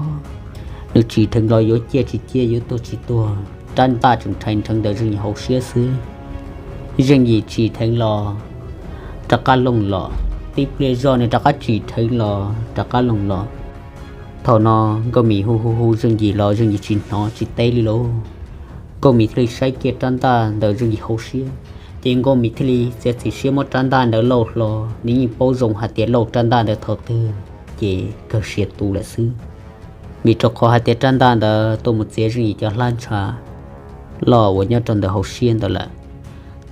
nws tsim dheev los yuav ciaj tsis ciaj yuav tuag tsis tuag, rab ntaj tseem rhais nrheev ntawm Zeej Yim hauv siab xwb. Zeej Yim tsim dheev los rov qab looj los, tib pliag zog nws rov qab tsim dheev los rov qab looj los. Thaum no Nkauj Mim hu hu hu Zeej Yim los Zeej Yim tsis hnov tsis teb li lauj. Nkauj Mim thiaj li saib kiag rab ntaj ntawm Zeej Yim hauv siab, ces Nkauj Mim thiaj li txiav txim siab muab rab ntaj ntawd lauj hlo. Nws yeej paub zoo hais tias lauj rab ntaj ntawd thaum twg ces kawg siav tu lawm xwb, vim rau qhov hais tias rab ntaj ntawd tuaj mus txiav Zeej Yim cov hlab ntsha loj uas nyob rau ntawm hauv siab ntawd lawm.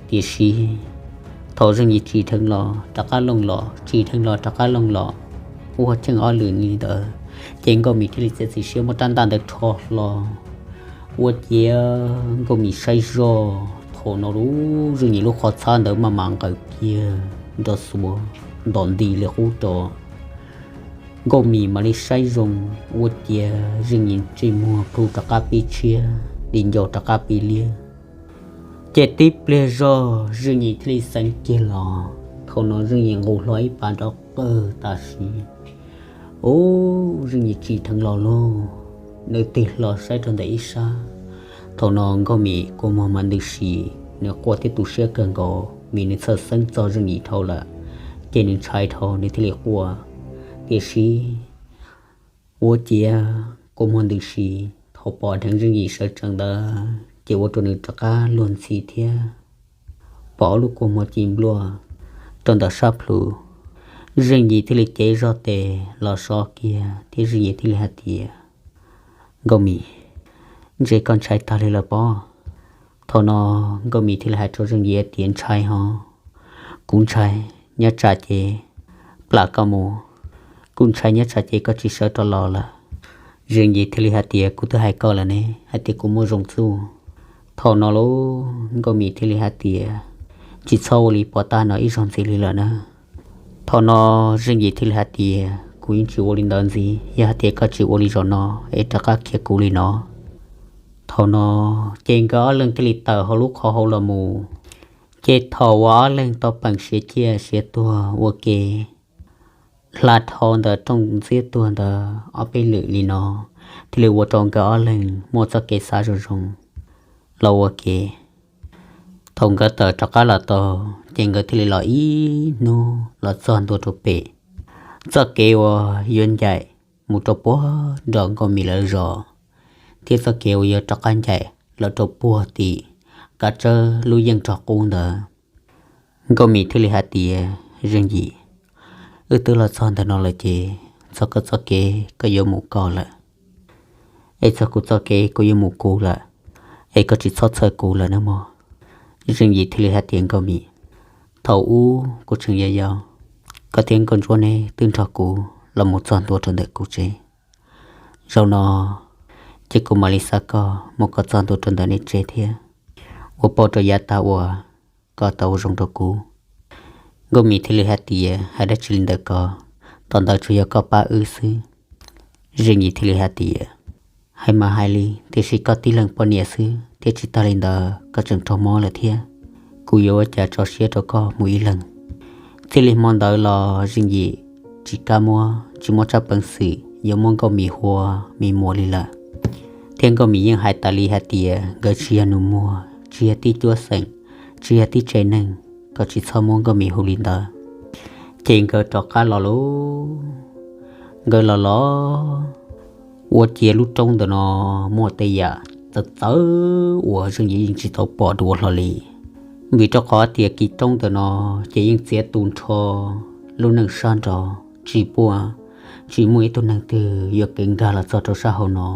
Tiam sis thaum Zeej Yim tsim dheev los rov qab looj los, tsim dheev los rov qab looj los, ua cheej ob lwm li ntawd, ces Nkauj Mim thiaj li txiav txim siab muab rab ntaj ntawd rho hlo. Ua ciav Nkauj Mim saib zog thaum no lub Zeej Yim lub qhov txhab ntawd maj mam nqawm kiag nrov xuav ntom nti li qub rau. Nkauj Mim mam li saib zoo, ua ciav Zeej Yim ntsej muag plhu rov qab pib tshiab, di ncauj rov qab pib liab. Ces tib pliag zog Zeej Yim thiaj li xeev kiag los. Thaum no Zeej Yim nqus hlo ib pas nrov qawg tam sim, ub, Zeej Yim tsim dheev los lauj. Nws tig hlo saib rau ntawm ib sab, thaum no Nkauj Mim kua muag mas ntws si, nws quaj thiab tu siab kawg nkaus vim nws txhawj xeeb txog Zeej Yim dhau lawm, ces nws ntshai dhau nws thiaj li quaj. Tiam sis ua ciav kua muag ntws si, thaum pom dheev Zeej Yim sawv tsees ntawd ces ua rau nws rov qab luag ntxhi thiab pom ob lub kua muag ci npluaj rau ntawm sab plhu. Zeej Yim thiaj li cev zog tes los so kiag thiab Zeej Yim thiaj li hais tias, Nkauj Mim, ntshe koj ntshai tag li lawm pob? Thaum no Nkauj Mim thiaj li hais rau Zeej Yim hais tias, ntshai hos, kuv ntshai, nyob tsam ces plam koj mus, kuv ntshai nyob tsam ces koj tsis sawv rov los lawm. Zeej Yim thiaj li hais tias, kuv twb hais koj lawm ne hais tias kuv muaj zoo txuj. Thaum no lauj Nkauj Mim thiaj li hais tias, tsis txhob ua li pov tag no ib zaug ntxiv li lawm na. Thaum no Zeej Yim thiaj li hais tias, kuv yeej tsis ua li ntawd ntxiv, yog hais tias koj tsis ua li zaum no es rov qab khiav kuv li no. Thaum no ces nkawd ob leeg thiaj li tawm hauv lub qhov hauv los mus. Ces thaum uas ob leeg tau peem siav ciaj siav tuag ua ke hla dhau ntawm rooj ntxiab tuag ntawd ob peb lwm li no, thiaj li ua rau nkawd ob leeg muaj txoj kev xav zoo zoo los ua ke. Thaum nkawd tawm rov qab los tau, ces nkawd thiaj li los ib hnub los txog ntua rau pem txoj kev uas yuav ncaim mus rau puag nram Nkauj Mim lawv zos, thiab txoj kev uas yuav rov qab ncaim los rau puag tim Kav Tsawb lub yeej rog qub ntawd. Nkauj Mim thiaj li hais tias, Zeej Yim, wb twb los txog ntawm no lawm ces txog koj txoj kev koj yuav mus koj lawm, es txog kuv txoj kev kuv yuav mus kuv lawm, es koj tsis txhob txhawj kuv lawm nawb mog. Zeej Yim thiaj li hais tias, Nkauj Mim, thaum ub kuv tseem yau yau, koj thiab Nkauj Ntsuab neb twb nrog kuv los mus txog ntua rau ntawm kuv tsev. Zaum no ces kuv mam li xa koj mus kom txog ntua rau ntawm nej tsev thiab, ua pauj rau yav tas uas koj tau ua zoo rau kuv. Nkauj Mim thiaj li hais tias, hais dab tsi li ntawd ko, tom ntawd tsuas yog koj pab wb xwb. Zeej Yim thiaj li hais tias, hais mas hais li, tiam sis koj tib leeg poj niam xwb thiab tsis tag li ntawd koj tseem raug mob lawm thiab. Kuv yuav ua cas tso siab rau koj mus ib leeg. Txij li hmo ntawd los Zeej Yim tsis kam muab, tsis muaj tsab peev xwm yuav muab Nkauj Mim hu ua me muam li lawm. Thiab Nkauj Mim yeej hais tas li hais tias nkawd tsis yog nus muag, tsis yog tib cuab xeem, tsis yog tib tsev neeg, kom tsis txhob muab Nkauj Mim hu li ntawd. Ces nkawd rov qab los lauj. Nkawd los los ua ciav lub roob ntawm no muaj tej yam txawv txawv uas Zeej Yim yeej tsis tau pom dua hlo li. Vim rau qhov tias kis roob ntawm no ces yeej txiav tu nrho lub neej sab nraud, tsis puaj, tsis muaj ib tug neeg twg yuam kev nkag los txog rau sab hauv no,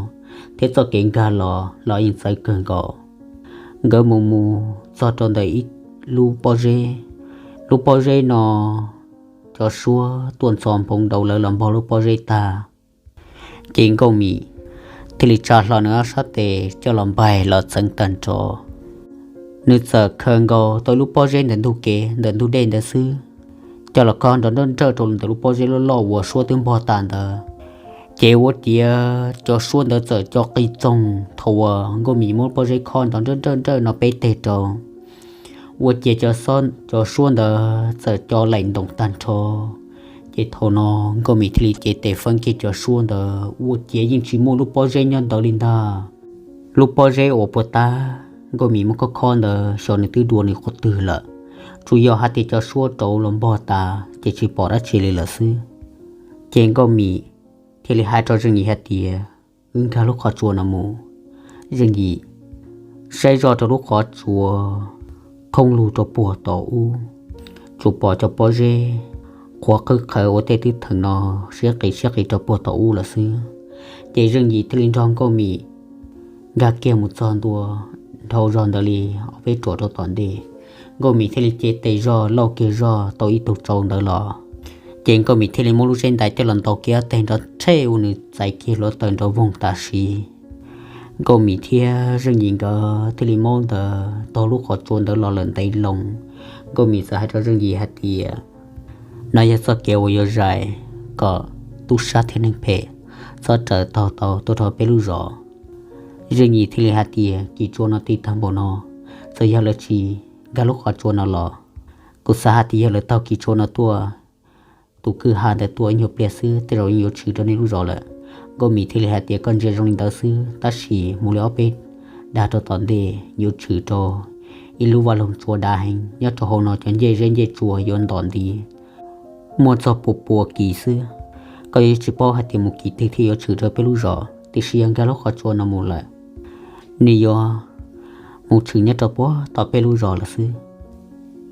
thiab txoj kev nkag los los yeej txawv kawg nkaus. Nkawd mus mus txog rau ntawm ib lub pob zeb. Lub pob zeb no cov suab tuaj ntxov nphoo nrau lawv los npog lub pob zeb tag, ces Nkauj Mim thiaj li tsa hlo nws ob sab tes coj los npaig los txeev tag nrho. Nws txawm khaws nkaus tau lub pob zeb ntawm ntug kev ntawm ntug dej ntawd xwb, coj los kho nrov nrawj nrawj rau ntawm lub pob zeb loj loj uas suab twb npog tas ntawd. Ces ua ciav cov suab ntawd txawm co qis txoog thaum uas Nkauj Mim muab lub pob zeb kho nrov nrawj nrawj nrawj no peb teg rau. Ua ciav cov suab ntawd txawm co laim ntoos tag nrho. Ces thaum no Nkauj Mim thiaj li cev tes feeb kiag cov suab ntawd, ua ciav yeej tsis muaj lub pob zeb nyob ntawd li ntag. Lub pob zeb uas puag ta Nkauj Mim muab khob khob ntawd xyov nws twb dua nws qhov twg lawm, tsuas yog hais tias cov suab rauv los npog tas ces tsis pom dab tsi li lawm xwb. Ces Nkauj Mim thiaj li hais rau Zeej Yim hais tias, wb nkag lub qhov tsua no mus. Zeej Yim saib zoj rau lub qhov tsua, khooj lug rau puag tom ub, tsuas pom cov pob zeb qhuav qhwb qhawv ua tej twb theem no siab qis siab qis rau puag tom ub lawm xwb. Ces Zeej Yim thiaj li nrog Nkauj Mim nkag kiag mus txog ntua dhau zog ntawd li ob peb ruam rau tom ntej. Nkauj Mim thiaj li cev tes zog lauj kiag zog tau ib tug tsau ntawd los. Ces Nkauj Mim thiaj li muab lub zeb ntais coj los ntaus kiag ob teg nrov tshej ua nws txais kiag hluav taws nrov voog tam sim. Nkauj Mim thiab Zeej Yim nkawd thiaj li maub ntawd taug lub qhov tsua ntawd los lawm ntev loo. Nkauj Mim txawm hais rau Zeej Yim hais tias, no yog txoj kev uas yuav zais kom tub sab thiab neeg phem txhob raws taug tau tuaj rau peb lub zos. Zeej Yim thiaj li hais tias, kis tsua no ti tag npaum no, txawm yog lawv tsis nkag lub qhov tsua no los, kuv xav hais tias yog lawv taug kis tsua no tuaj, tus kwj ha ntawd tuaj ib nyuag pliag xwb tej zaum yeej yuav tshwm rau nej lub zos lawm. Nkauj Mim thiaj li hais tias, koj ntsia zoo li ntawd xwb, tab sis mus li ob peb dag rau tom ntej yuav tshwm rau ib lub vaj loog tsua dav heev, nyob rau hauv no cov ncej zeb ncej tsua yuav ntom nti muaj txog pua pua kis xwb. Koj yuav tsis paub hais tias mus kis twg thiaj yuav tshwm rau peb lub zos, tiam sis yog nkag lub qhov tsua no mus lawm, nws yuav mus tshwm nyob rau puag tom peb lub zos lawm xwb.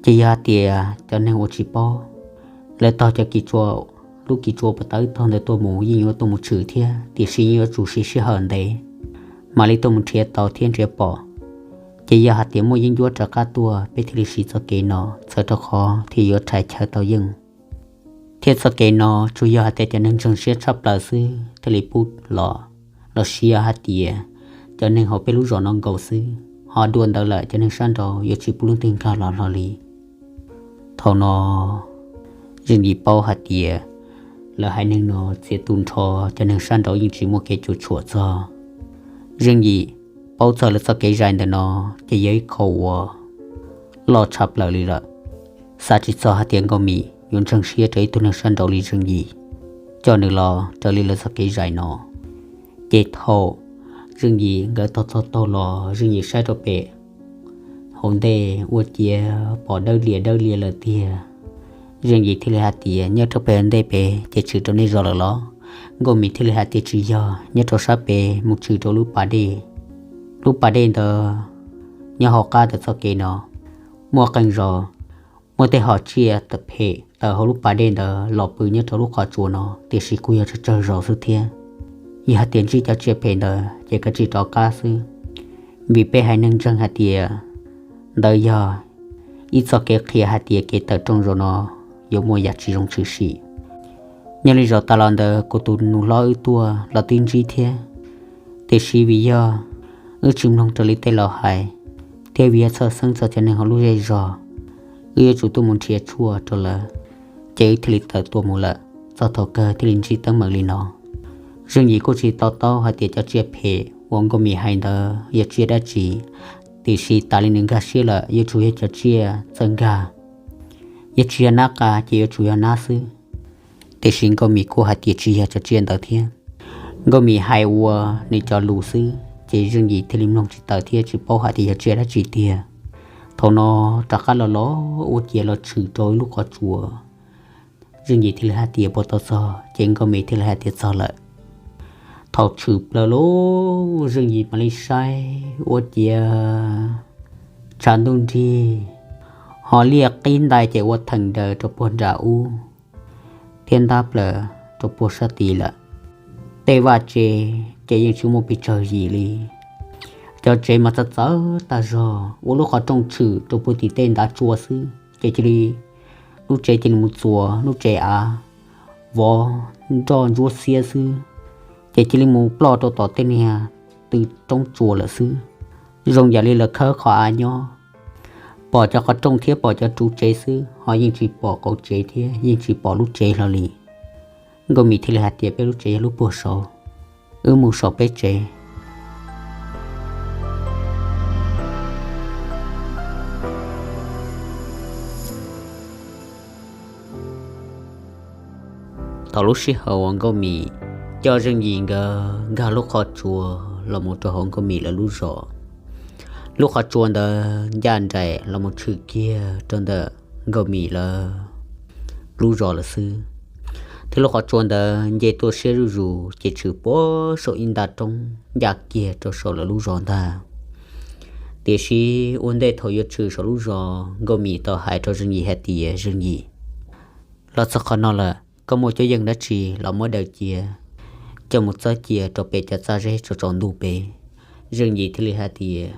Ces yog hais tias cov neeg uas tsis paub, lawv taug cov kis tsua, lub kis tsua puag ta wb taug ntawd tuaj mus yeej yuav tuaj mus tshwm thiab, tiam sis yeej yuav tsum siv sij hawm ntev mam li tuaj mus nrhiav tau thiab nrhiav pom. Ces yog hais tias muaj yeeb ncuab rov qab tuaj peb thiaj li siv txoj kev no, txhawm rau qhov thiaj yuav rhais chaw tau yeej. Thiab txoj kev no tsuas yog hais tias cov neeg ntseeg siab tshaj plaws xwb thiaj li pub los, los sis yog hais tias cov neeg hauv peb lub zos no nkaus xwb, ho dua ntawd lawm cov neeg sab nraud yuav tsis pub leej twg nkag los hlo li. Thaum no Zeej Yim paub hais tias lawv haiv neeg no txiav tu nrho, cov neeg sab nraud yeej tsis muaj kev cuam tshuam txog. Zeej Yim paub txog lawv txoj kev zais ntawm no ces yog ib qho uas loj tshaj plaws li lawm. Xav tsis txog hais tias Nkauj Mim yuav ntseeg siab rau ib tug neeg sab nraud li Zeej Yim coj nws los raws li lawv txoj kev zais no. Ces thaum Zeej Yim nkawd taug txog taug los, Zeej Yim saib rau pem hauv ntej ua ciav pom dawb lias dawb lias lawm tiag. Zeej Yim thiaj li hais tias, nyob rau pem hauv ntej pem ces tshwm rau nej zos lawm los? Nkauj Mim thiaj li hais tias, tsis yog, nyob rau sab pem mus tshwm rau lub pas dej. Lub pas dej ntawd nyob hauv qab ntawm txoj kev no muaj qee zaus muaj tej hom tsiaj tawm phem tawm hauv lub pas dej ntawd los pw nyob rau lub qhov tsua no, tiam sis kuj yog tsawg tsawg zaus xwb thiab. Yog hais tias ntsib cov tsiaj phem ntawd ces kav tsij rov qab xwb, vim peb haiv neeg ntseeg hais tias ntawd yog ib txoj kev qhia hais tias kev tawm rooj zaum no yuav muaj yam tsis zoo tshwm sim. Nyob li zaum tas los ntawd kuv tus nus hlob wb tuaj los twb ntsib thiab, tiam sis vim yog wb tsis mloog raws li tej laus hais, thiab vim yog txhawj xeeb txog cov neeg hauv lub zej zog, wb yuav tsum tuaj mus nrhiav tshuaj rau lawv, ces wb thiaj li tawm tuaj mus lawm, txog thaum kawg thiaj li ntsib teeb meem li no. Zeej Yim kuj tsis to taub hais tias cov tsiaj phem uas Nkauj Mim hais ntawd yog tsiaj dab tsi, tiam sis tas li nws nkag siab lawm yuav tsum yog cov tsiaj txawj nkag, yog tsis yog nab qa ces yuav tsum yog nab xwb. Tiam sis Nkauj Mim kuj hais tias tsis yog cov tsiaj ntawd thiab. Nkauj Mim hais ua nws cov lus xwb ces Zeej Yim thiaj li mloog tsis tawm thiab tsis paub hais tias yog tsiaj dab tsi tiag. Thaum no rov qab los los ua ciav los tshwm rau ib lub qhov tsua. Zeej Yim thiaj li hais tias puas tau txog, ces Nkauj Mim thiaj li hais tias txog lawm. Thaum tshwm plaws lub, Zeej Yim mam li saib ua ciav tshav ntuj nrig, ho liaj qib ntais ces ua theem daws rau puag nram ub thiab ntab plaws rau puag sab tid lawm. Tej vaj tsev ces yeej tsis muaj pes tsawg yim li. Cov tsev mas txawv txawv tag zog, ua lub qhov rooj tshwm rau puag tim tej ntav tsua xwb ces cia li lub tsev cia li mus txuas lub tsev av vov nroj ntsuab xiab xwb, ces cia li mus ploj rau tom tej niag tw roob tsua lawm xwb. Zoo yam li lawv khawb qhov av nyob, pom cov qhov rooj thiab pom cov ruv tsev xwb ho yeej tsis pom qauv tsev thiab yeej tsis pom lub tsev hlo li. Nkauj Mim thiaj li hais tias peb lub tsev yog lub puag saud, wb mus saum peb tsev. Thaum lub sij hawm uas Nkauj Mim coj Zeej Yim nkawd nkag lub qhov tsua los mus rau hauv Nkauj Mim lawv lub zos, lub qhov tsua ntawd ncaj nraim los mus tshwm kiag rau ntawm Nkauj Mim lawv lub zos lawm xwb. Thiab lub qhov tsua ntawd nce tuaj siab zuj zus ces tshwm puag saum ib nta roob ncaj kiag rau saum lawv lub zos ntag. Tiam sis ua ntej thaum yuav tshwm saum lub zos, Nkauj Mim tau hais rau Zeej Yim hais tias, Zeej Yim, los txog qhov no lawm, koj muaj cuab yeej dab tsi los muab daws cia, coj mus txawb cia rau pem cov txaj zeb tsaus tsaus ntuj pem. Zeej Yim thiaj li hais tias,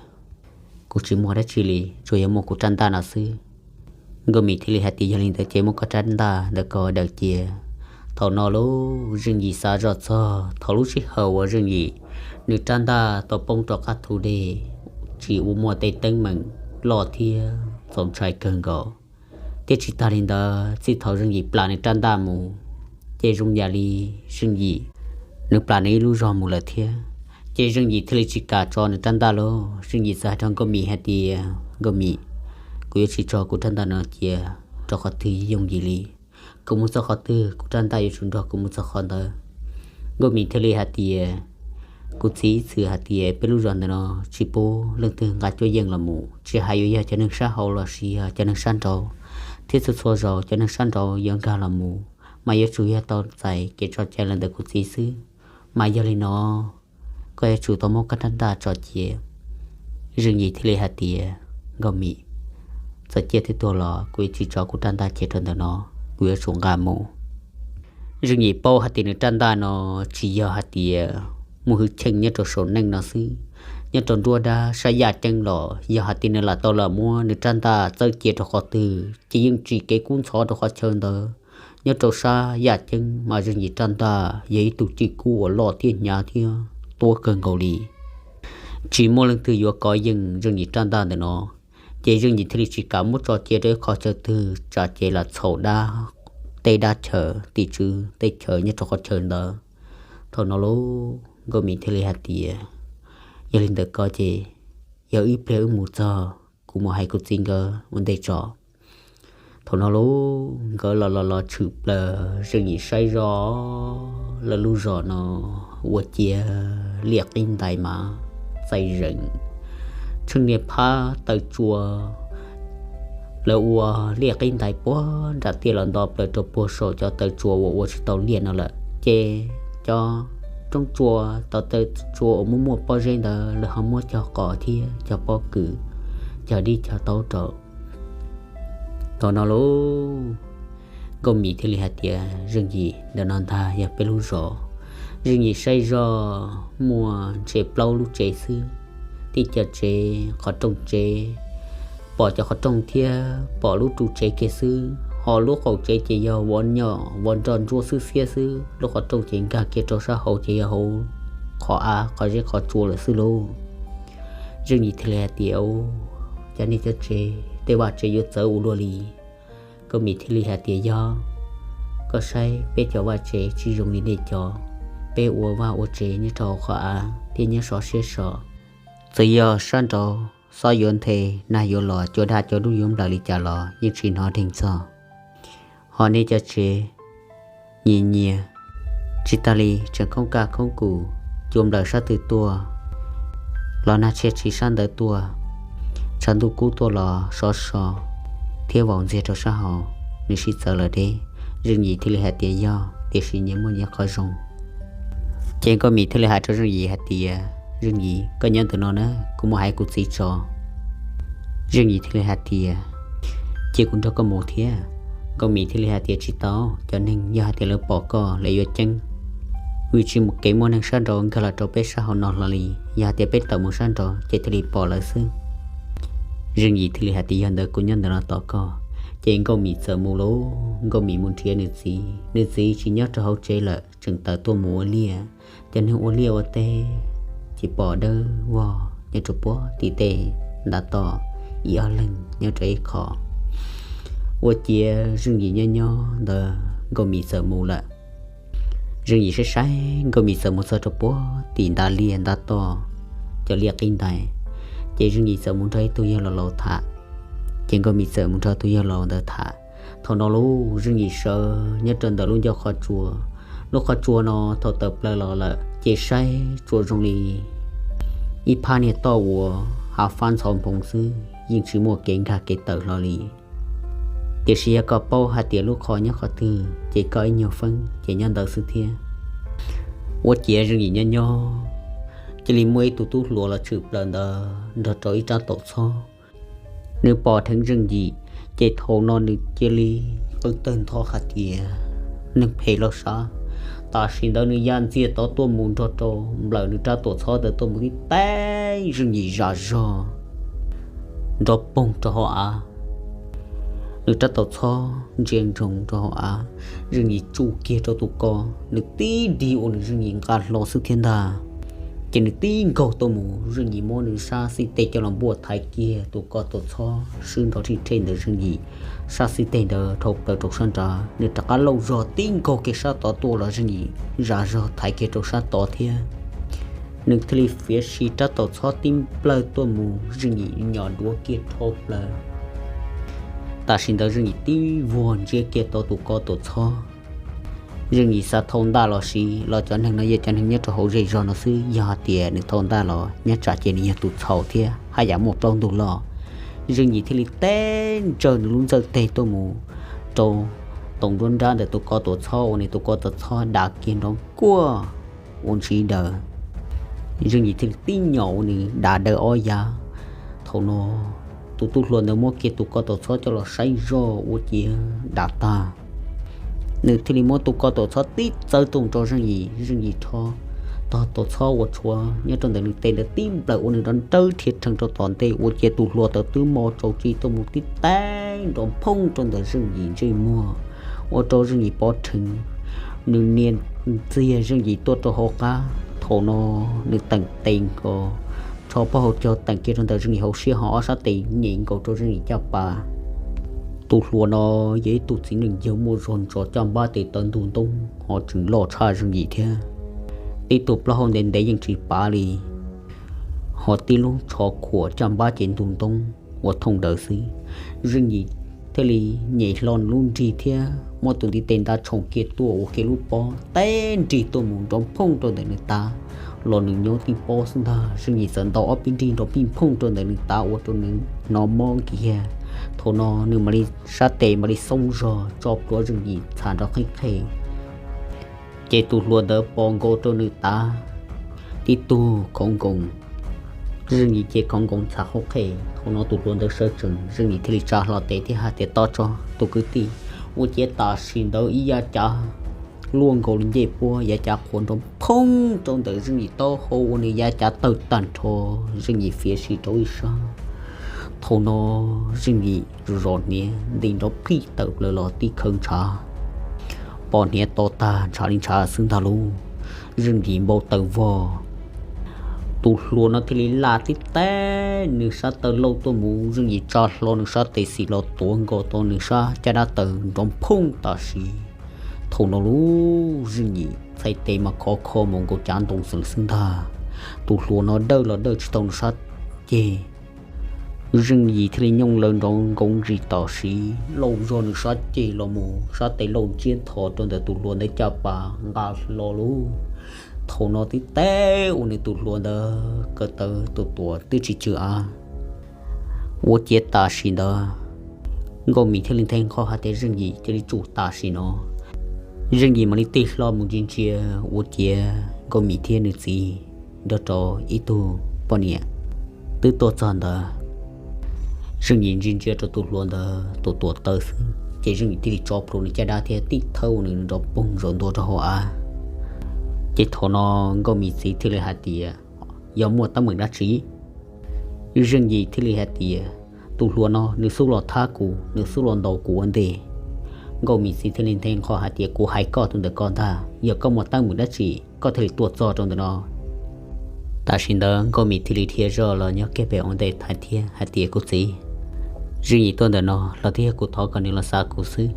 Kuv tsis muaj dab tsi li, tsuas yog muaj kuv rab ntaj no xwb. Nkauj Mim thiaj li hais tias, Yog li ntawd ces muab koj rab ntaj ntawd koj daws cia. Thaum no lauj, Zeej Yim xav zoj txog thaum lub sij hawm uas Zeej Yim nws rab ntaj tau poob rov qab thu dej, tsis ua muaj tej teeb meem loj thiab txaus ntshai kawg nkaus. Thiab tsis tas li ntawd, txij thaum Zeej Yim plam nws rab ntaj mus, ces zoo yam li Zeej Yim nws plam nws ib lub zog mus lawm thiab. Ces Zeej Yim thiaj li tsis kam tso nws rab ntaj lauj. Zeej Yim txawm hais rau Nkauj Mim hais tias, Nkauj Mim, kuv yuav tsis tso kuv rab ntaj no cia rau qhov twg yooj yim li. Kuv mus txog qhov twg, kuv rab ntaj yuav tsum nrog kuv mus txog qhov ntawd. Nkauj Mim thiaj li hais tias, Kuv txiv ib txwm hais tias peb lub zos ntawm no tsis pub leej twg nqa cuab yeej los mus, tsis hais yuav yog cov neeg sab hauv los sis yog cov neeg sab nraud, thiab txhua txhua zaus cov neeg sab nraud yuav nkag los mus mas yuav tsum yog tau txais kev tso cai los ntawm kuv txiv xwb. Mas yog li no, koj yuav tsum tau muab koj rab ntaj tso cia. Zeej Yim thiaj li hais tias, Nkauj Mim, txawm ciaj thiab tuag los kuv yuav tsis tso kuv rab ntaj cia rau ntawm no, kuv yuav tsum nqa mus. Zeej Yim paub hais tias nws rab ntaj no tsis yog hais tias muaj hwj chim nyob rau saum neej no xwb, nyob rau nruab dab sab yaj ceeb los yog hais tias nws lam tau lam muab nws rab ntaj txawb cia rau qhov twg ces yeej tsis kev kub ntxhov rau qhov chaw ntawd. Nyob rau sab yaj ceeb mas Zeej Yim rab ntaj yog ib tug cwj kub uas loj thiab hnyav thiab tuab kawg nkaus li. Tsis muaj leej twg yuav kov yeej Zeej Yim rab ntaj ntawm no, ces Zeej Yim thiaj li tsis kam muab tso cia rau ib qho chaw twg tsam ces lam txhaum dab, tej dab chaw, tim tswv tej chaw nyob rau qhov chaw ntawd. Thaum no lauj, Nkauj Mim thiaj li hais tias, Yog li ntawd ko ces yog ib pliag wb mus txog, kuv mus hais kuv txiv nkawd ua ntej tso. Thaum no lauj, nkawd los los los tshwm plaws, Zeej Yim saib zoj lawv lub zos no ua cia liaj qib ntais mas txaij zeem, tsheej niag phab taw tsua, lawv ua liaj qib ntais puag nram tiaj los nto plaws rau puag saum cov taw tsua uas ua tsis tau liaj no lawm ces cov roob tsua, cov taw tsua uas muaj muaj pob zeb ntawd lawv ho muab cog qos thiab cog pob kws, cog dib cog taub rau. Thaum no lauj, Nkauj Mim thiaj li hais tias, Zeej Yim, ntawm no ntag yog peb lub zos. Zeej Yim saib zoj muaj ntshe plaub lub tsev xwb, tib co tsev, qhov rooj tsev, pom cov qhov rooj thiab pom lub ru tsev kiag xwb, ho lub qaum tsev ces yog vov nyom vov nroj ntsuab xwb xiab xwb, lub qhov rooj ces nkag kiag rau sab hauv ces yog hauv qhov av qhov zeb qhov tsua lawm xwb lauj. Zeej Yim thiaj li hais tias, Cov niag cov tsev, tej vaj tsev yuav txawv ua luaj li. Nkauj Mim thiaj li hais tias, Yog, koj saib peb cov vaj tsev tsis zoo li nej cov, peb ua vaj ua tsev nyob rau hauv qhov av thiab nyob sov siab so. Txawm yog sab nraud xob yuav nthe, nag yuav los, cua daj cua dub yuav nplawm li cas los yeej tsis hnov dheev txog. Ho nej cov tsev nyias nyias, tsis tas li tseem khoob kaj khoob kum, cua nplawm sab twg tuaj los nag tshia tshis sab ntawd tuaj, tshav ntuj kub tuaj los sov so thiab vaus ntxiag rau sab hauv, nws sib txawv lawm deb. Zeej Yim thiaj li hais tias, Yog, tiam sis nyias muaj nyias qhov zoo. Ces Nkauj Mim thiaj li hais rau Zeej Yim hais tias, Zeej Yim, koj nyob ntawm no na, kuv mus hais kuv txiv tso. Zeej Yim thiaj li hais tias, Cia kuv nrog koj mus thiab. Nkauj Mim thiaj li hais tias, Tsis tau, cov neeg yog hais tias lawv pom koj lawv yuav ceeb, vim tsis muaj kev muaj neeg sab nraud nkag los rau peb sab hauv no hlo li. Yog hais tias peb tawm mus sab nraud ces thiaj li pom lawv xwb. Zeej Yim thiaj li hais tias, Yog ntawd kuv nyob ntawm no tos koj. Ces Nkauj Mim txawm mus lauj, Nkauj Mim mus nrhiav nws txiv. Nws txiv tsis nyob rau hauv tsev lawm, tseem tawm tuaj mus ua liaj. Cov neeg ua liaj ua teb ces pom dawb vog nyob rau puag tim tej ntav toj, ib ob leeg nyob rau ib qho. Ua ciav Zeej Yim nyob nyob ntawd Nkauj Mim txawm mus lawm. Zeej Yim saib saib Nkauj Mim txawm mus txog rau puag tim ntav liaj ntav toj, cov liaj qib ntais, ces Zeej Yim txawm mus nrog ib tug yawg laus laus tham. Ces Nkauj Mim txawm mus nrog tus yawg laus ntawd tham. Thaum no lauj, Zeej Yim sawv nyob rau ntawm lub ncauj qhov tsua. Lub qhov tsua no thaum tawm plaws los lawm ces saib tsuas zoo li ib phab niag toj uas hav fab ntxhov nphoov xwb, yeej tsis muaj kev nkag kev tawm hlo li. Tiam sis yog koj paub hais tias lub qhov nyob qhov twg ces koj ib nyuag feeb ces nyob ntawd xwb thiab. Ua ciav Zeej Yim nyob nyob, cia li muaj ib tug tub hluas los tshwm plaws ntawd nrog rau ib rab taus txhob. Nws pom dheev Zeej Yim, ces thaum no nws cia li qw tawg ntho hais tias neeg phem loj sab. Tam sim ntawd nws ya ntxiag tod tuaj mus nrog rau nplawm nws rab taus txhob ntawd tuaj mus tib teeb Zeej Yim zam zog nrov poog rau hauv av. Nws rab taus txhob ntsia ntsoov rau hauv av, Zeej Yim tsuj kiag rau tus ko, nws tib nrig ua nws Zeej Yim nqa hlo xwb thiab ntag. Ces nws tib nkaug tuaj mus, Zeej Yim muab nws sab xib teg coj los npuaj thaiv kiag tus ko taus txhob swb nrov rhij rhej ntawd Zeej Yim sab xib teg ntawd dhau plaws rau sab nrad. Nws rov qab lauj zog tib nkaug kiag sab tod tuaj los Zeej Yim zam zog thaiv kiag rau sab tod thiab. Nws thiaj li fiav si rab taus txhob tib nplawg tuaj mus, Zeej Yim nyom duav kiag dhau plaws. Tam sim ntawd Zeej Yim tib vuag ntsia kiag tau tus ko taus txhob. Zeej Yim xav thau ntaj los siv los cov neeg no yog cov neeg nyob rau hauv zej zog no xwb, yog hais tias nws thau ntaj los nyob tsam ces nws yog tus txhaum thiab haj yam muaj plaub ntug loj. Zeej Yim thiaj li teb ntsawj nws lub ntxawj teg tuaj mus rau toom nruab nrab ntawm tus ko taus txhob uas nws tus ko taus txhob dav kiag nrov nkuaj ua ntshiv daws. Zeej Yim thiaj li tib nyom uas nws dav daws ob yav. Thaum no tus tub hluas ntawd muab kiag tus ko taus txhob coj los saib zoj ua ciav dav tag. Nws thiaj li muab tus ko taus txhob tib txawb tuaj rau Zeej Yim, Zeej Yim rho tog taus txhob uas tshuav nyob rau ntawm nws tes ntawd tib nplawm ua nws nrov nrawb rhiav rhees rau tom ntej ua ciav tus hluas ntawd twb mo tsaus tsis tuaj mus tib teeb nrov phooj rau ntawm Zeej Yim ntsej muag, ua rau Zeej Yim pov rhees. Nws nias ntxiag Zeej Yim tuaj rau hauv qab, thaum no nws teem tes nkaus, tsho pob hauv caug teem kiag rau ntawm Zeej Yim hauv siab ho ob sab tes nyem nkaus rau Zeej Yim caj pas. Tus hluas no yog ib tug txiv neej yawg muaj zog ntsos caj npab tes taw ntug ntoob ho tseem loj tshaj Zeej Yim thiab. Tib tug plaub hau ntev ntev yeej tsis pav li, ho tib lub tsho khuam caj npab ces ntug ntoob ua thooj daws xwb. Zeej Yim thiaj li nyem hlo nws lub nrig thiab muab tus ntiv tes nta tshoom kiag tuaj ua kiag lub pob teb nrig tuaj mus nrov phooj rau ntawm nws tav los nws nyob tib pob xwb ntag. Zeej Yim txawm ntaus ob peb nrig nrov pij phooj rau ntawm nws tav ua rau nws hnov mob kiag. Thaum no nws mam li sab tes mam li xoob zog tso plhuav Zeej Yim txham nrov qheeb qhe. Ces tus hluas ntawd pos nkaus rau nws tav tib tug khoov nkoos, Zeej Yim ces khoov nkoos txham qhov qhej. Thaum no tus hluas ntawd sawv tsees, Zeej Yim thiaj li tsa hlo tes thiab hais tias, Tob tso tus kwv tij. Ua ciav tam sim ntawd ib yav cav luaj nkaus li ncej puab, yav cav qhuav nrov phooj rau ntawm Zeej Yim taub hau ua nws yav cav tawg tag nrho. Zeej Yim fiav si rau ib sab. Thaum no Zeej Yim zom hniav nti nrov phij tawm plaws los tib khawv ntshav, pos hniav to tag ntshav li ntshav xwb ntag lauj. Zeej Yim npau taws vog. Tus hluas no thiaj li laj tib teb nws sab taw lauj tuaj mus, Zeej Yim tsa hlo nws sab tes xis los tuav nkaus tau nws sab caj dab taws nrov phooj tam sim. Thaum no lauj, Zeej Yim txhais tes mas khov kho mus nkaus cav ntoo xwb ntag. Tus hluas no dawj los dawj tsis tau nws sab ceg. Zeej Yim thiaj li nyooj laws nrov nkoov ntsis tam sim, lauj zog nws sab ceg los mus, sab tes lauj ntsiab ntho rau ntawm tus hluas ntawd caj pas nqa hlo lauj. Thaum no tib teb ua nws tus hluas ntawd kaw taw tus tuam twb tsis cwg av. Ua ciav tam sim ntawd Nkauj Mim thiaj li nthe nqho hais tias Zeej Yim cia li tsum tam sim no. Zeej Yim mam li tig hlo mus ntsia ntsia ua ciav Nkauj Mim thiab nws txiv nrog rau ib tug poj niam twb tuaj txog ntawd. Zeej Yim ntsia ntsia rau tus hluas ntawd tus tuam taw xwb ces Zeej Yim thiaj li tso plhuav nws caj dab thiab tib thawb ua nws nrov poog zaum ntua rau hauv av. Ces thaum no Nkauj Mim txiv thiaj li hais tias, Yog muaj teeb meem dab tsi? Zeej Yim thiaj li hais tias, Tus hluas no nws xub los thab kuv, nws xub los ntaus kuv ua ntej. Nkauj Mim txiv thiaj li nthe nqho hais tias, Kuv hais koj tus ntawm ko ntag, yog koj muaj teeb meem dab tsi koj thiaj li tuaj txog rau ntawm no. Tam sim ntawd Nkauj Mim thiaj li dhia zoj los nyob kiag pem ua ntej thaiv thiab hais tias, Kuv txiv, Zeej Yim tuaj ntawm no los twb yog kuv thov kom nws los xav kuv xwb.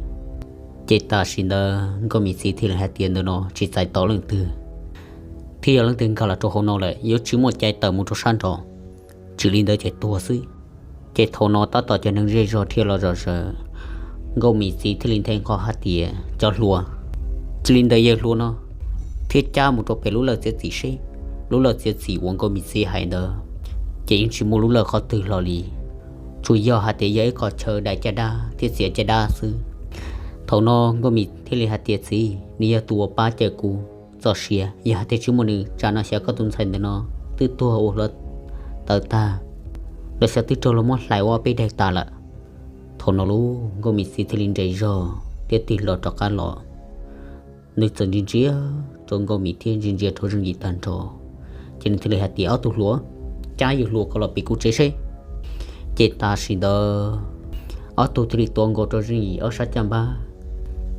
Ces tam sim ntawd Nkauj Mim txiv thiaj li hais tias, Ntawm no tsis txais tos leej twg, thiab yog leej twg nkag los rau hauv no lawm yuav tsis muaj cai tawm mus rau sab nraud, tsis li ntawd ces tuag xwb. Ces thaum no tab tom cov neeg zej zog dhia los zom zaws, Nkauj Mim txiv thiaj li nthe nqho hais tias, Cov hluas, cia li ntes yawg hluas no thiab cab mus rau pem lub lawj txiav txim seb. Lub lawj txiav txim uas Nkauj Mim txiv hais ntawd ces yeej tsis muaj lub lawj qhov twg hlo li, tsuas yog hais tias yog ib qho chaw daim caj dab thiab txiav caj dab xwb. Thaum no Nkauj Mim thiaj li hais tias, Txiv, nws yog tus uas pab cawm kuv txoj sia, yog hais tias tsis muaj nws tsam no xyov koj tus ntxhais ntawm no twb tuag ua hluav taws tag, los xyov twb raug luag muab hlais ua ob peb daim tas lawm. Thaum no lauj, Nkauj Mim txiv thiaj li nres zog thiab tig hlo rov qab los. Nws txawm ntsia ntsia rau Nkauj Mim thiab ntsia ntsia rau Zeej Yim tag nrho, ces nws thiaj li hais tias, Ob tug hluas, cab yus hluas ko los pem kuv tsev seb. Ces tam sim ntawd ob tug thiaj li tuav nkaus rau Zeej Yim ob sab caj npab.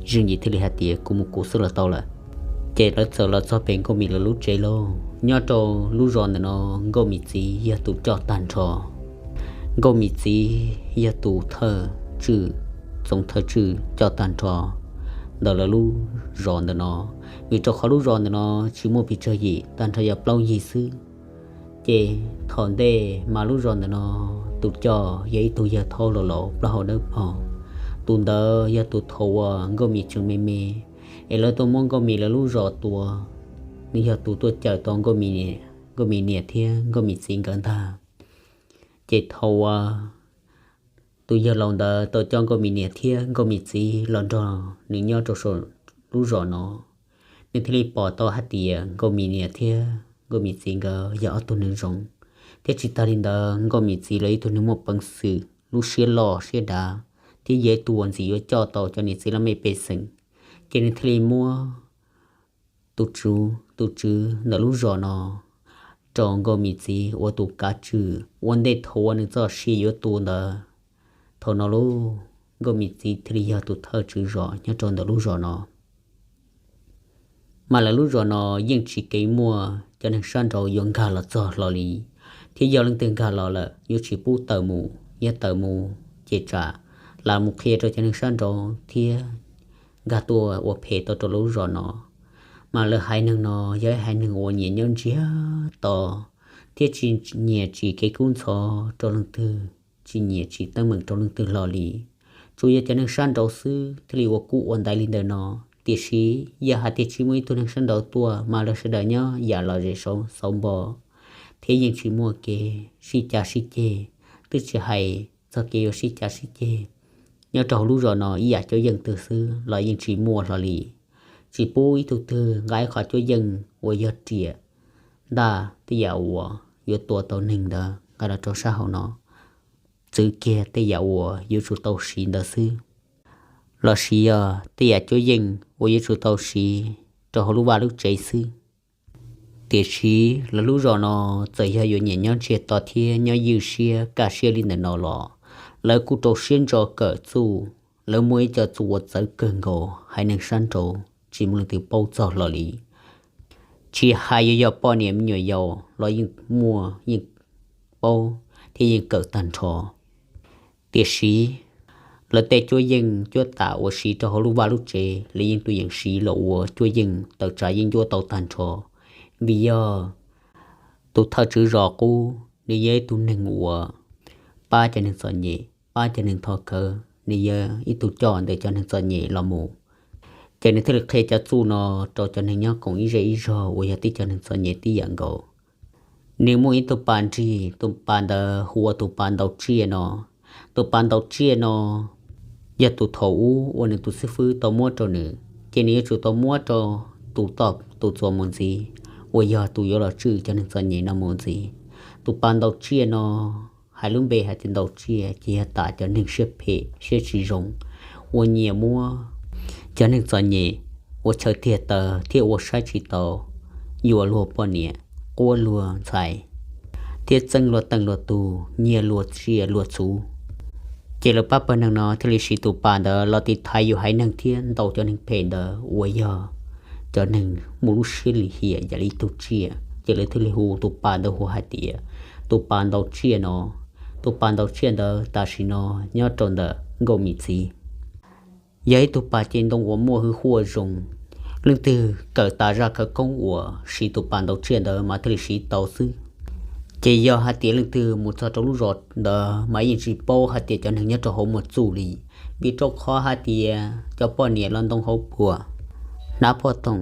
Zeej Yim thiaj li hais tias, Kuv mus kuv xwb los tau lawm. Ces lawv txawm los txog pem Nkauj Mim lawv lub tsev lauj. Nyob rau lub zos ntawm no, Nkauj Mim txiv yog tus coj tag nrho. Nkauj Mim txiv yog tus thawj tswj, txoov thawj tswj coj tag nrho ntawm lawv lub zos ntawm no, vim rau qhov lub zos ntawm no tsis muaj pes tsawg yim, tag nrho yog plaub yig xwb. Ces thaum ntej mas lub zos ntawm no tus coj yog ib tug yawg thaub laus laus plaub hau dawb paug. Tus ntawd yog tus thaum uas Nkauj Mim tseem me me, es lawv tuaj muab Nkauj Mim lawv lub zos tua. Nws yog tus tuaj cawm tau Nkauj Mim niam thiab Nkauj Mim txiv nkawd ntag. Ces thaum uas tus yawg laus ntawd tau coj Nkauj Mim niam thiab Nkauj Mim txiv los nrog nws nyob rau saum lub zos no, nws thiaj li pom tau hais tias Nkauj Mim niam thiab Nkauj Mim txiv nkawd yog ob tug neeg zoo, thiab tsis tas li ntawd Nkauj Mim txiv los ib tug neeg muaj peev xwm, lub siab loj siab dav, thiab yog ib tug uas ntxim yuav coj tau cov niam txiv laj mej pej xeem. Ces nws thiaj li muab tus tswv, tus tswv ntawm lub zos no rau Nkauj Mim txiv ua tus kav tswj ua ntej thaum uas nws txoj sia yuav tu ntawd. Thaum no lauj, Nkauj Mim txiv thiaj li yog tus thawj tswv zos nyob rau ntawm lub zos no. Mas lawv lub zos no yeej tsis keev muaj cov neeg sab nraud yuav nkag los txog hlo li, thiab yog leej twg nkag los lawm yuav tsis pub tawm mus, yog tawm mus ces tsam lam mus qhia rau cov neeg sab nraud thiab nkag tuaj ua phem tau rau lub zos no. Mas lawv haiv neeg no yog ib haiv neeg uas nyiam nyob ntsiag to, thiab tsis nyiam tsim kev kub ntxhov rau leej twg, tsis nyiam tsim teeb meem rau leej twg hlo li. Tsuas yog cov neeg sab nraud xwb thiaj li ua kub ua ntaiv li ntawm no. Tiam sis yog hais tias tsis muaj ib tug neeg sab nraud tuaj mas lawv sawv daws nyob yam lom zem xauv npo, thiab yeej tsis muaj kev sib cav sib ceg, twb tsis hais txog kev yuav sib cav sib ceg. Nyob rau hauv lub zos no ib yam cuab yeej twg xwb los yeej tsis muaj hlo li. Tsis pub ib tug twg nqa ib qho cuab yeej uas yog riam, ntaj, tej yam uas yuav tua tau neeg ntawd nqa los rau sab hauv no, txwv kiag tej yam uas yuav tsum tau siv ntawd xwb, los sis yog tej yam cuab yeej uas yuav tsum tau siv rau hauv lub vaj lub tsev xwb. Tiam sis lawv lub zos no txawm yog yuav nyiam nyob ntsiag to thiab nyob ywj siab kaj siab li ntawm no los, lawv kuj rau siab ntso kawm txuj. Lawv muaj ib co txuj uas txawv kawg nkaus, haiv neeg sab nraud tsis muaj leej twg paub txog hlo li. Tsis hais yuav yog poj niam me nyuam yaus los yeej muaj, yeej paub thiab yeej kawm tag nrho. Tiam sis lawv tej cuab yeej cuab tam uas siv rau hauv lub vaj lub tsev, lawv yeej tus yeem siv los ua cuab yeej tawm tsam yeej ncuab tau tag nrho. Vim yog tus thawj tswv zos qub, nws yog ib tug neeg uas pab cov neeg txom nyem, pab cov neeg thov khawv, nws yog ib tug coj ntawm cov neeg txom nyem los mus. Ces nws thiaj li qhia cov txuj no rau cov neeg nyob koom ib zej ib zog uas yog tib cov neeg txom nyem tib yam nkaus. Nws muaj ib tug pas nrig, tus pas ntawd hu ua tus pas ntaus tsiaj no. Tus pas ntaus tsiaj no yog tus thaum ub uas nws tus xib fwb tau muab rau nws, ces nws yuav tsum tau muab rau tus toj tus txuas mus ntxiv, uas yog tus yuav los tswj cov neeg txom nyem no mus ntxiv. Tus pas ntaus tsiaj no, hais lub npe hais tias ntaus tsiaj ces yog tam cov neeg siab phem siab tsis zoo, uas nyiam muab cov neeg txom nyem ua chaw tiag taw thiab ua saib tsis taus, yuam luag poj niam, quab luag ntxhais, thiab txeeb luag teej luag tug, nyiag luag tsiaj luag txhuv. Ces lawv pab pawg neeg no thiaj li siv tus pas ntawd los tiv thaiv yus haiv neeg thiab ntaus cov neeg phem ntawd uas yog cov neeg muaj lub siab lim hiam yam li ib tug tsiaj. Ces lawv thiaj li hu tus pas ntawd hu hais tias tus pas ntaus tsiaj no. Tus pas ntaus tsiaj ntawd tam sim no nyob rau ntawm Nkauj Mim txiv. Yog ib tug pas ceg ntoo uas muaj hwj huaj zoo, leej twg kawm tas zaj khawv koob uas siv tus pas ntaus tsiaj ntawd mas thiaj li siv tau xwb. Ces yog hais tias leej twg mus txog rau lub zos ntawd mas yeej tsis paub hais tias cov neeg nyob rau hauv muaj txuj li, vim rau qhov hais tias cov poj niam los ntoo hauv puas, hnab poj toom,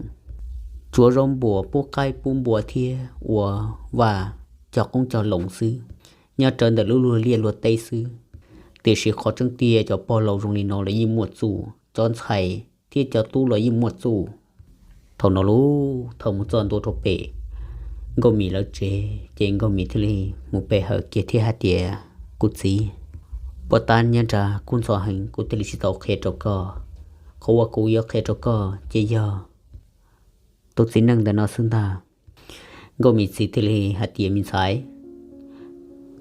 tsuav zaub npuas, pub qaib pub npua thiab ua vaj cog qoob cog loo xwb. nyob rawv ntawm lub luag liaj luag teb xwb. Tiam sis qhov tseeb tiag cov pog laus zoo li no los yeej muaj txuj, cov ntxhais thiab cov tub los yeej muaj txuj. Thaum no lub thaum mus txog ntua rau pem Nkauj Mim lawv tsev ces Nkauj Mim thiaj li mus pe hawm kiag thiab hais tias, Kuv txiv, puas tab nyob nrad kub ntxhov heev kuv thiaj li tsis tau qhia rau koj. Qhov uas kuv yuav qhia rau koj ces yog tus txiv neej ntawm no xwb ntag. Nkauj Mim txiv thiaj li hais tias, Me ntxhais,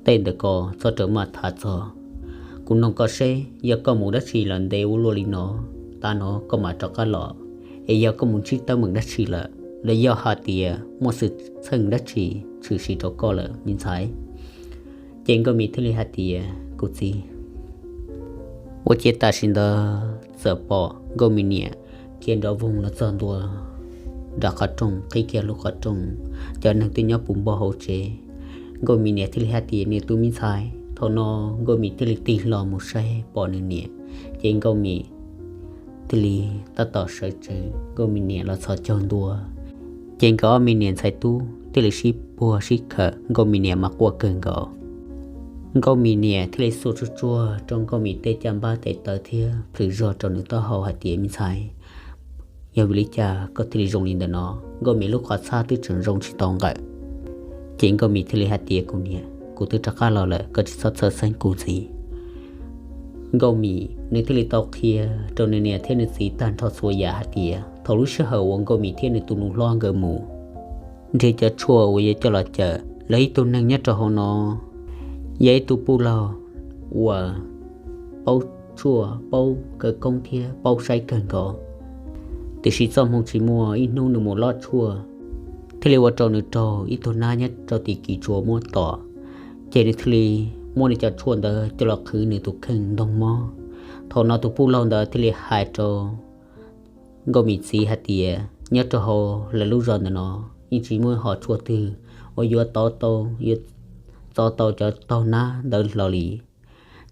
tej ntawm ko txhob rawm maj tham txog. Kuv noog koj seb yog koj mus dab tsi lawm ntev ua luaj li no, tav no koj mam rov qab los, es yog koj mus ntsib teeb meem dab tsi lawm, los yog hais tias muaj xwm txheej dab tsi tshwm sim rau koj lawm me ntxhais. Ces Nkauj Mim thiaj li hais tias, Kuv txiv, ua ciav tam sim ntawd txawm pom Nkauj Mim niam khiav nrov voog los txog ntua nram qhov rooj, qhib kiag lub qhov rooj, cov neeg twb nyob puv npo hauv tsev. Nkauj Mim niam thiaj li hais tias, Nws tus me ntxhais. Thaum no Nkauj Mim thiaj li tig hlo mus saib pom nws niam, ces Nkauj Mim thiaj li tab tom sawv tsees, Nkauj Mim niam los txhos caug ntua. Ces nkawd ob me niam ntxhais tub thiaj li sib puag sib khawm, Nkauj Mim niam mas quaj kawg nkaus. Nkauj Mim niam thiaj li xuas tsuag tsuag rau Nkauj Mim tej caj npab tes taw thiab plhws zog rau nws taub hau hais tias, Me ntxhais, yog vim li cas koj thiaj li zoo li ntawm no? Nkauj Mim lub qhov txhab twb tseem zoo tsis tau nqawm. Ces Nkauj Mim thiaj li hais tias, Kuv niam, kuv twb rov qab los lawm, koj tsis txhob txhawj xeeb kuv ntxiv. Nkauj Mim nws thiaj li tau qhia rau nws niam thiab nws txiv tag nrho txhua yam hais tias thaum lub sij hawm uas Nkauj Mim thiab nws tus nus hlob nkawd mus nrhiav cov tshuaj uas yuav coj los cawm lawv ib tug neeg nyob rau hauv no, yog ib tug pub laug uas paub tshuaj paub khawv koob thiab paub saib kawg nkaus. Tiam sis txoj hmoo tsis muaj, ib hnub nws mus lob tshuaj thiaj li ua rau nws raug ib tug nab nyob rau tim kis tsuas muab tom, ces nws thiaj li muab nws cov tshuaj ntawd coj los qhwv nws tus kheej ntog mob. Thaum no tus pub laug ntawd thiaj li hais rau Nkauj Mim txiv hais tias nyob rau hauv lawv lub zos ntawm no yeej tsis muaj ib hom tshuaj twg uas yuav txov tau, yuav txov tau cov taug nab ntawd hlo li.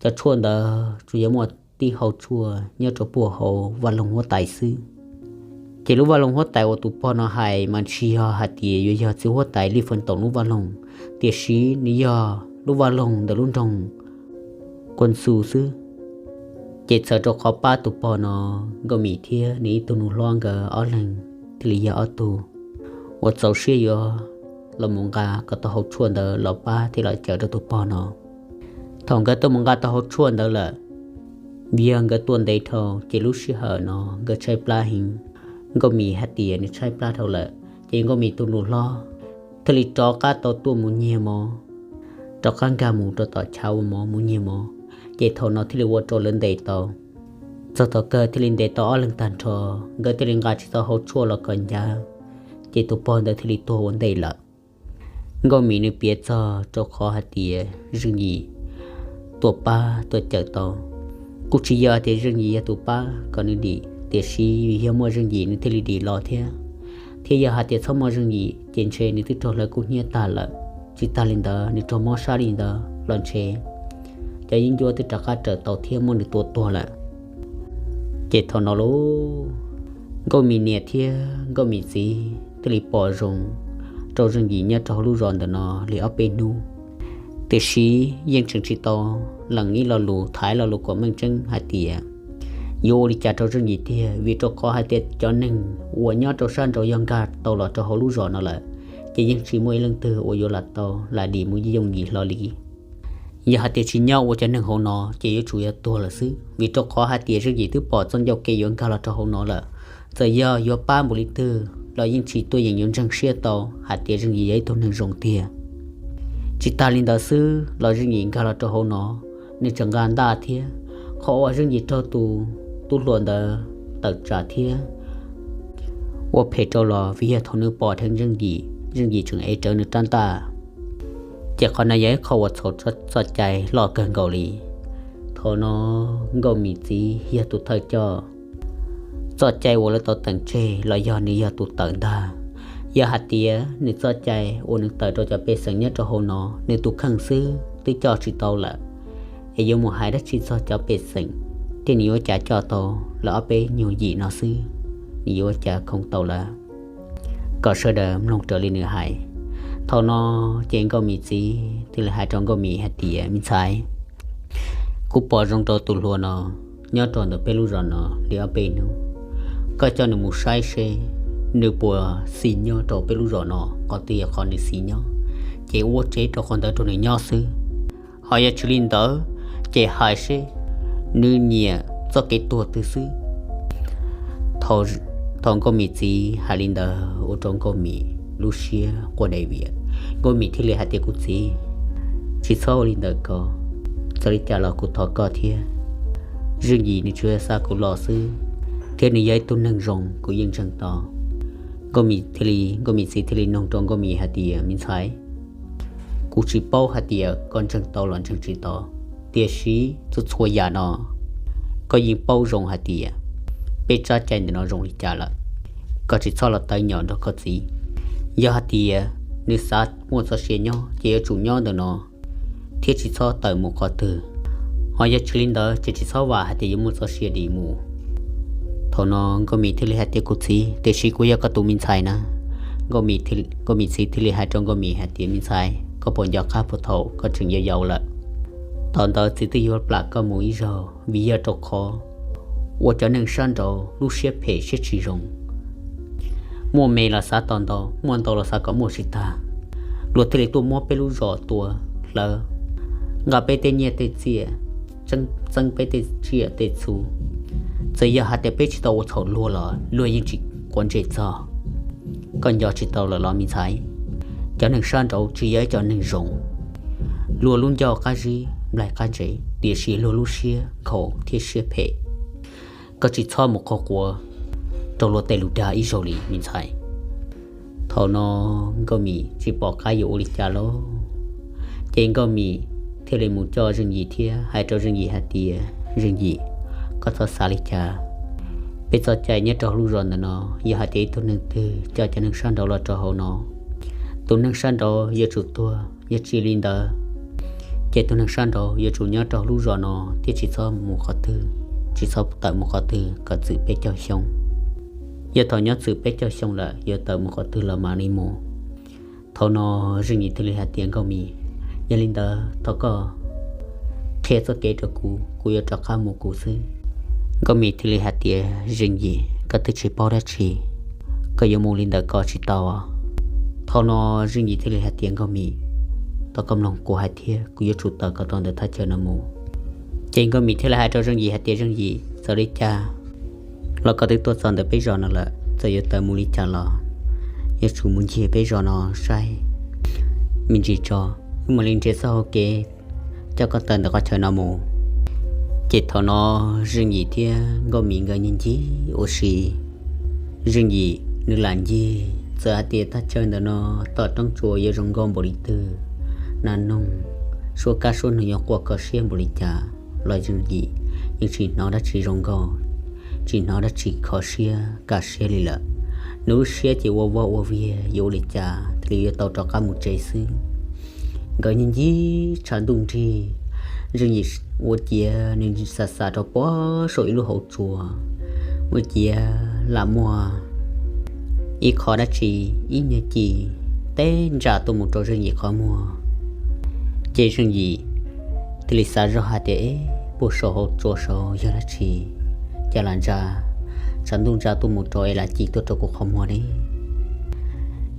Cov tshuaj ntawd tsuas yog muaj tib hau tshuaj nyob rau puag hauv vaj loog huab tais xwb. Ces lub vaj loog huab tais uas tus pog no hais mas tsis yog hais tias yuav yog txiv huab tais Lis Feej Toom lub vaj loog, tiam sis nws yog lub vaj loog ntawm lub nroog Kuas Ntxus xwb. Ces txawm rau qhov pab tus pog no, Nkauj Mim thiab nws ib tug nus hlob nkawd ob leeg thiaj li yog ob tug uas txaus siab yuav los mus nqa kom tau hau tshuaj ntawd los pab thiab los cawm rau tus pog no. Thaum nkawd tuaj mus nqa tau hau tshuaj ntawd lawm, vim yog nkawd tuaj ntev dhau ces lub sij hawm no nkawd tshaib plab heev. Nkauj Mim hais tias nws tshaib plab dhau lawm, ces Nkauj Mim tus nus hlob thiaj li rov qab tau tuaj mus nyiag mov, rov qab nkag mus rau tom chav ua mov mus nyiag mov. Ces thaum no thiaj li ua rau lawv ntes tau. Txog thaum kawg thiaj li ntes tau ob leeg tag nrho, nkawd thiaj li nqa tsis tau hau tshuaj los kom ncav, ces tus pog ntawd thiaj li tuag ua ntej lawm. Nkauj Mim nws piav txog rau qhov hais tias Zeej Yim tuaj pab tuaj cawm tau. Kuj tsis yog hais tias Zeej Yim yog tus pab kom nws dim, tiam sis vim yog muaj Zeej Yim nws thiaj li dim los thiab. Thiab yog hais tias txhob muaj Zeej Yim ces ntshe nws twb raug hlawv kub hnyiab tag lawm. Tsis tas li ntawd nws raug mob sab li ntawd los ntshe cov yeeb ncuab twb rov qab raws tau thiab muab nws tua tuag lawm. Ces thaum no lauj, Nkauj Mim niam thiab Nkauj Mim txiv thiaj li pom zoo rau Zeej Yim nyob rau hauv lub zos ntawm no li ob peb hnub. Tiam sis yeej tseem tsis tau lees ib lo lus, tham ib lo lus kom meej tseeb hais tias yuav ua li cas rau Zeej Yim tiag, vim rau qhov hais tias cov neeg uas nyob rau sab nraud yog nkag tau los rau hauv lub zos no lawm, ces yeej tsis muaj ib leej twg uas yuav lam tau lam dim mus yooj yim hlo li. Yog hais tias tsis nyob ua cov neeg hauv no ces yuav tsum yog tuag lawm xwb, vim rau qhov hais tias Zeej Yim twb pom txoj ncauj ke yuav nkag los rau hauv no lawm. Txawm yog yuav pab npaum li twg los yeej tsis tuaj yeem yuav ntseeg siab tau hais tias Zeej Yim yog ib tug neeg zoo tiag. Tsis tas li ntawd xwb los Zeej Yim nkag los rau hauv no, nws tseem nqa ntaj thiab. Qhov uas Zeej Yim raug tus tub hluas ntawd tawm tsam thiab ua phem rau los vim yog thaum nws pom dheev Zeej Yim, Zeej Yim tseem ev rawv nws rab ntaj. Ces qhov no yog ib qho uas txhaum txoj cai loj kawg nkaus li. Thaum no Nkauj Mim txiv yog tus thawj coj, txoj cai uas lawv tau teem tseg los yog nws yog tus tawm ntag. Yog hais tias nws txoj cai uas nws tawm rau cov pej xeem nyob rau hauv no nws tus kheej xwb twb coj tsis tau lawm, es yuav mus hais dab tsi txog cov pej xeem, thiab nws yuav cas coj tau lawv ob peb nyuag yim no xwb, nws yuav ua cas khoom tau lawv. Kom sawv daws mloog raws li nws hais. Thaum no ces Nkauj Mim txiv thiaj li hais rau Nkauj Mim hais tias, Me ntxhais, kuv pom zoo rau tus hluas no nyob rau ntawm peb lub zos no li ob peb hnub, koj coj nws mus saib seb nws puas xis nyob rau peb lub zos no. Qhov twg yog qhov nws xis nyob ces ua tsev rau qhov ntawd rau nws nyob xwb, ho yog tsis li ntawd ces hais seb nws nyiam txoj kev tuag twg xwb. Thaum Nkauj Mim txiv hais li ntawd ua rau Nkauj Mim lub siab quaj daim viam. Nkauj Mim thiaj li hais tias, Kuv txiv, tsis txhob ua li ntawd ko, txawm li cas los kuv thov koj thiab. Zeej Yim nws tsuas xa kuv los xwb, thiab nws yog ib tug neeg zoo kuv yeej ntseeg tau. Nkauj Mim txiv thiaj li nug rau Nkauj Mim hais tias, Me ntxhais, kuv tsis paub hais tias koj ntseeg tau los ntseeg tsis tau, tiam sis txhua txhua yam no koj yeej paub zoo hais tias peb tsab cai ntawm no zoo li cas lawm. Koj tsis txhob los tawv nyom nrog koj txiv. Yog hais tias nws xav muaj txoj sia nyob ces yuav tsum nyob ntawm no thiab tsis txhob tawm mus qhov twg. Ho yog tsis li ntawd ces tsis txhob vam hais tias yuav muaj txoj sia dim mus. Thaum no Nkauj Mim thiaj li hais tias, Kuv txiv, tiam sis kuv yog koj tus me ntxhais na. Nkauj Mim txiv thiaj li hais rau Nkauj Mim hais tias, Me ntxhais, koj puas nco qab puag thaum koj tseem yau yau lawm, thaum ntawd txiv twb yuav plam koj mus ib zaug vim yog rau qhov ua cov neeg sab nraud lub siab phem siab tsis zoo, muaj me los xav tau ntau, muaj ntau los xav kom muaj tsis tag. Luag thiaj li tuaj muab peb lub zos tua hlawv, nqa peb tej nyiaj tej txiaj, txeeb peb tej tsiaj tej txhu. Txawm yog hais tias peb tsis tau ua txhaum luag los luag yeej tsis quav ntsej txog. Koj nco tsis tau lawm los me ntxhais? Cov neeg sab nraud tsis yog ib cov neeg zoo. Luag lub ncauj qab zib nplaig qab ntse, tiam sis luag lub siab nkhaus thiab siab phem. Koj tsis txhob mus qhuas quav rau luag tej lus dag ib zaug li me ntxhais. Thaum no Nkauj Mim tsis pom qab yuav ua li cas lawm, ces Nkauj Mim thiaj li mus coj Zeej Yim thiab hais rau Zeej Yim hais tias, Zeej Yim, koj txhob xav li cas. Peb txoj cai nyob rau lub zos ntawm no, yog hais tias ib tug neeg twg coj cov neeg sab nraud los rau hauv no, tus neeg sab nraud yuav tsum tuag, yog tsis li ntawd ces tus neeg sab nraud yuav tsum nyob rau lub zos no thiab tsis txhob mus qhov twg, tsis txhob tawm mus qhov twg kom txwm peb caug xyoo. Yog thaum nyob txwm peb caug xyoo lawm yuav tawm mus qhov twg los mam li mus. Thaum no Zeej Yim thiaj li hais tias, Nkauj Mim, yog li ntawd thov koj qhia txoj kev rau kuv, kuv yuav rov qab mus kuv xwb. Nkauj Mim thiaj li hais tias, Zeej Yim, koj twb tsis paub dab tsi, koj yuav mus li ntawd koj tsis tau. Thaum no Zeej Yim thiaj li hais tias, Nkauj Mim, thov koj mloog kuv hais thiab, kuv yuav tsum tawm koj rau ntawm thaj chaw no mus. Ces Nkauj Mim thiaj li hais rau Zeej Yim hais tias, Zeej Yim, txawm li cas los koj twb tuaj txog ntawm peb zos no lawm, txawm yuav tawm mus li cas los yuav tsum mus ncig peb zos no saib me ntsis tso, wb mam li nrhiav txoj hau kev coj koj tawm ntawm qhov chaw no mus. Ces thaum no Zeej Yim thiab Nkauj Mim nkawd ncig ncig ua si. Zeej Yim nws lam ncig, txawm hais tias thaj chaw ntawm no tom roob tsua yuav zoo nkauj npaum li twg, nas noog, suab kab suab nug yuav quaj kho siab npaum li cas los Zeej Yim yeej tsis hnov dab tsi zoo nkauj, tsis hnov dab tsi kho siab kaj siab li lawm. Nws lub siab ces ua vog ua viag yuav ua li cas thiaj li yuav tau rov qab mus tsev xwb. Nkawd ncig ncig tshav ntuj nrig, Zeej Yim ua ciav nws xav xav rau puag saum ib lub hauv tsua, ua ciav lam muaj ib qho dab tsi, ib nyuag ci teb ntsa tuaj mus rau Zeej Yim qhov muag. Ces Zeej Yim thiaj li xav zoj hais tias, Eb, puag saum hauv tsua saud yog dab tsi, cas lam ntsa, tshav ntuj ntsa tuaj mus rau es lam ci tuaj rau kuv qhov muag ne?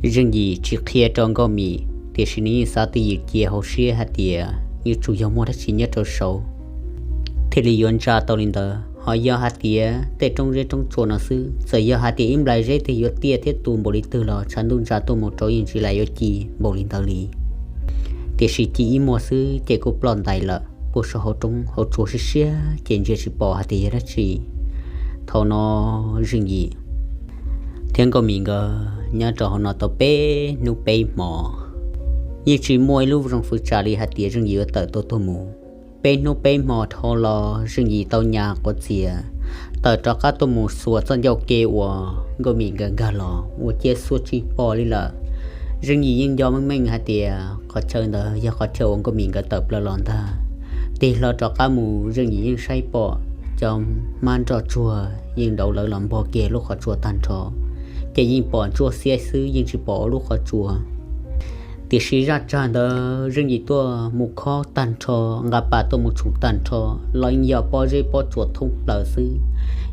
Zeej Yim tsis qhia rau Nkauj Mim, tiam sis nws yeej xav twj ywm cia hauv siab hais tias yuav tsum yog muaj dab tsi nyob rau saud thiaj li yuav ntsa tau li ntawd. Ho yog hais tias tej roob zeb roob tsua no xwb, txawm yog hais tias ib nplais zeb twg yuav tiaj thiab tu npaum li twg los tshav ntuj ntsa tuaj mus rau yeej tsis lam yuav ci npaum li ntawd li. Tiam sis ci ib muag xwb ces kuj ploj ntais lawm. Puag saum hauv roob hauv tsua siab siab ces ntsia tsis pom hais tias yog dab tsi. Thaum no Zeej Yim thiab Nkauj Mim nkawd nyob rau hauv no tau peb hnub peb hmo, yeej tsis muaj ib lub zoo fwv tsam li hais tias Zeej Yim yuav tawm tuaj tuag mus. Peb hnub peb hmo dhau los Zeej Yim tau nyas quav txias tawm rov qab tuaj mus xuas txoj ncauj ke uas Nkauj Mim nkawd nkag los, ua ciav xuas tsis pom li lawm. Zeej Yim yeej nco meej meej hais tias qhov chaw ntawd yog qhov chaw uas Nkauj Mim nkawd tawm plaws los ntag. Tig hlo rov qab mus Zeej Yim yeej saib pom cov hmab nroj tsuag yeej nrauv lawv los npog kiag lub qhov tsua tag nrho, ces yeej pom ntsuab xiab xwb yeej tsis pom ua lub qhov tsua. Tiam sis zaj tsag ntawd Zeej Yim tuaj mus khob tag nrho, nqa pas tuaj mus tshum tag nrho los yeej yog pob zeb pob tsuas thoob plaws xwb,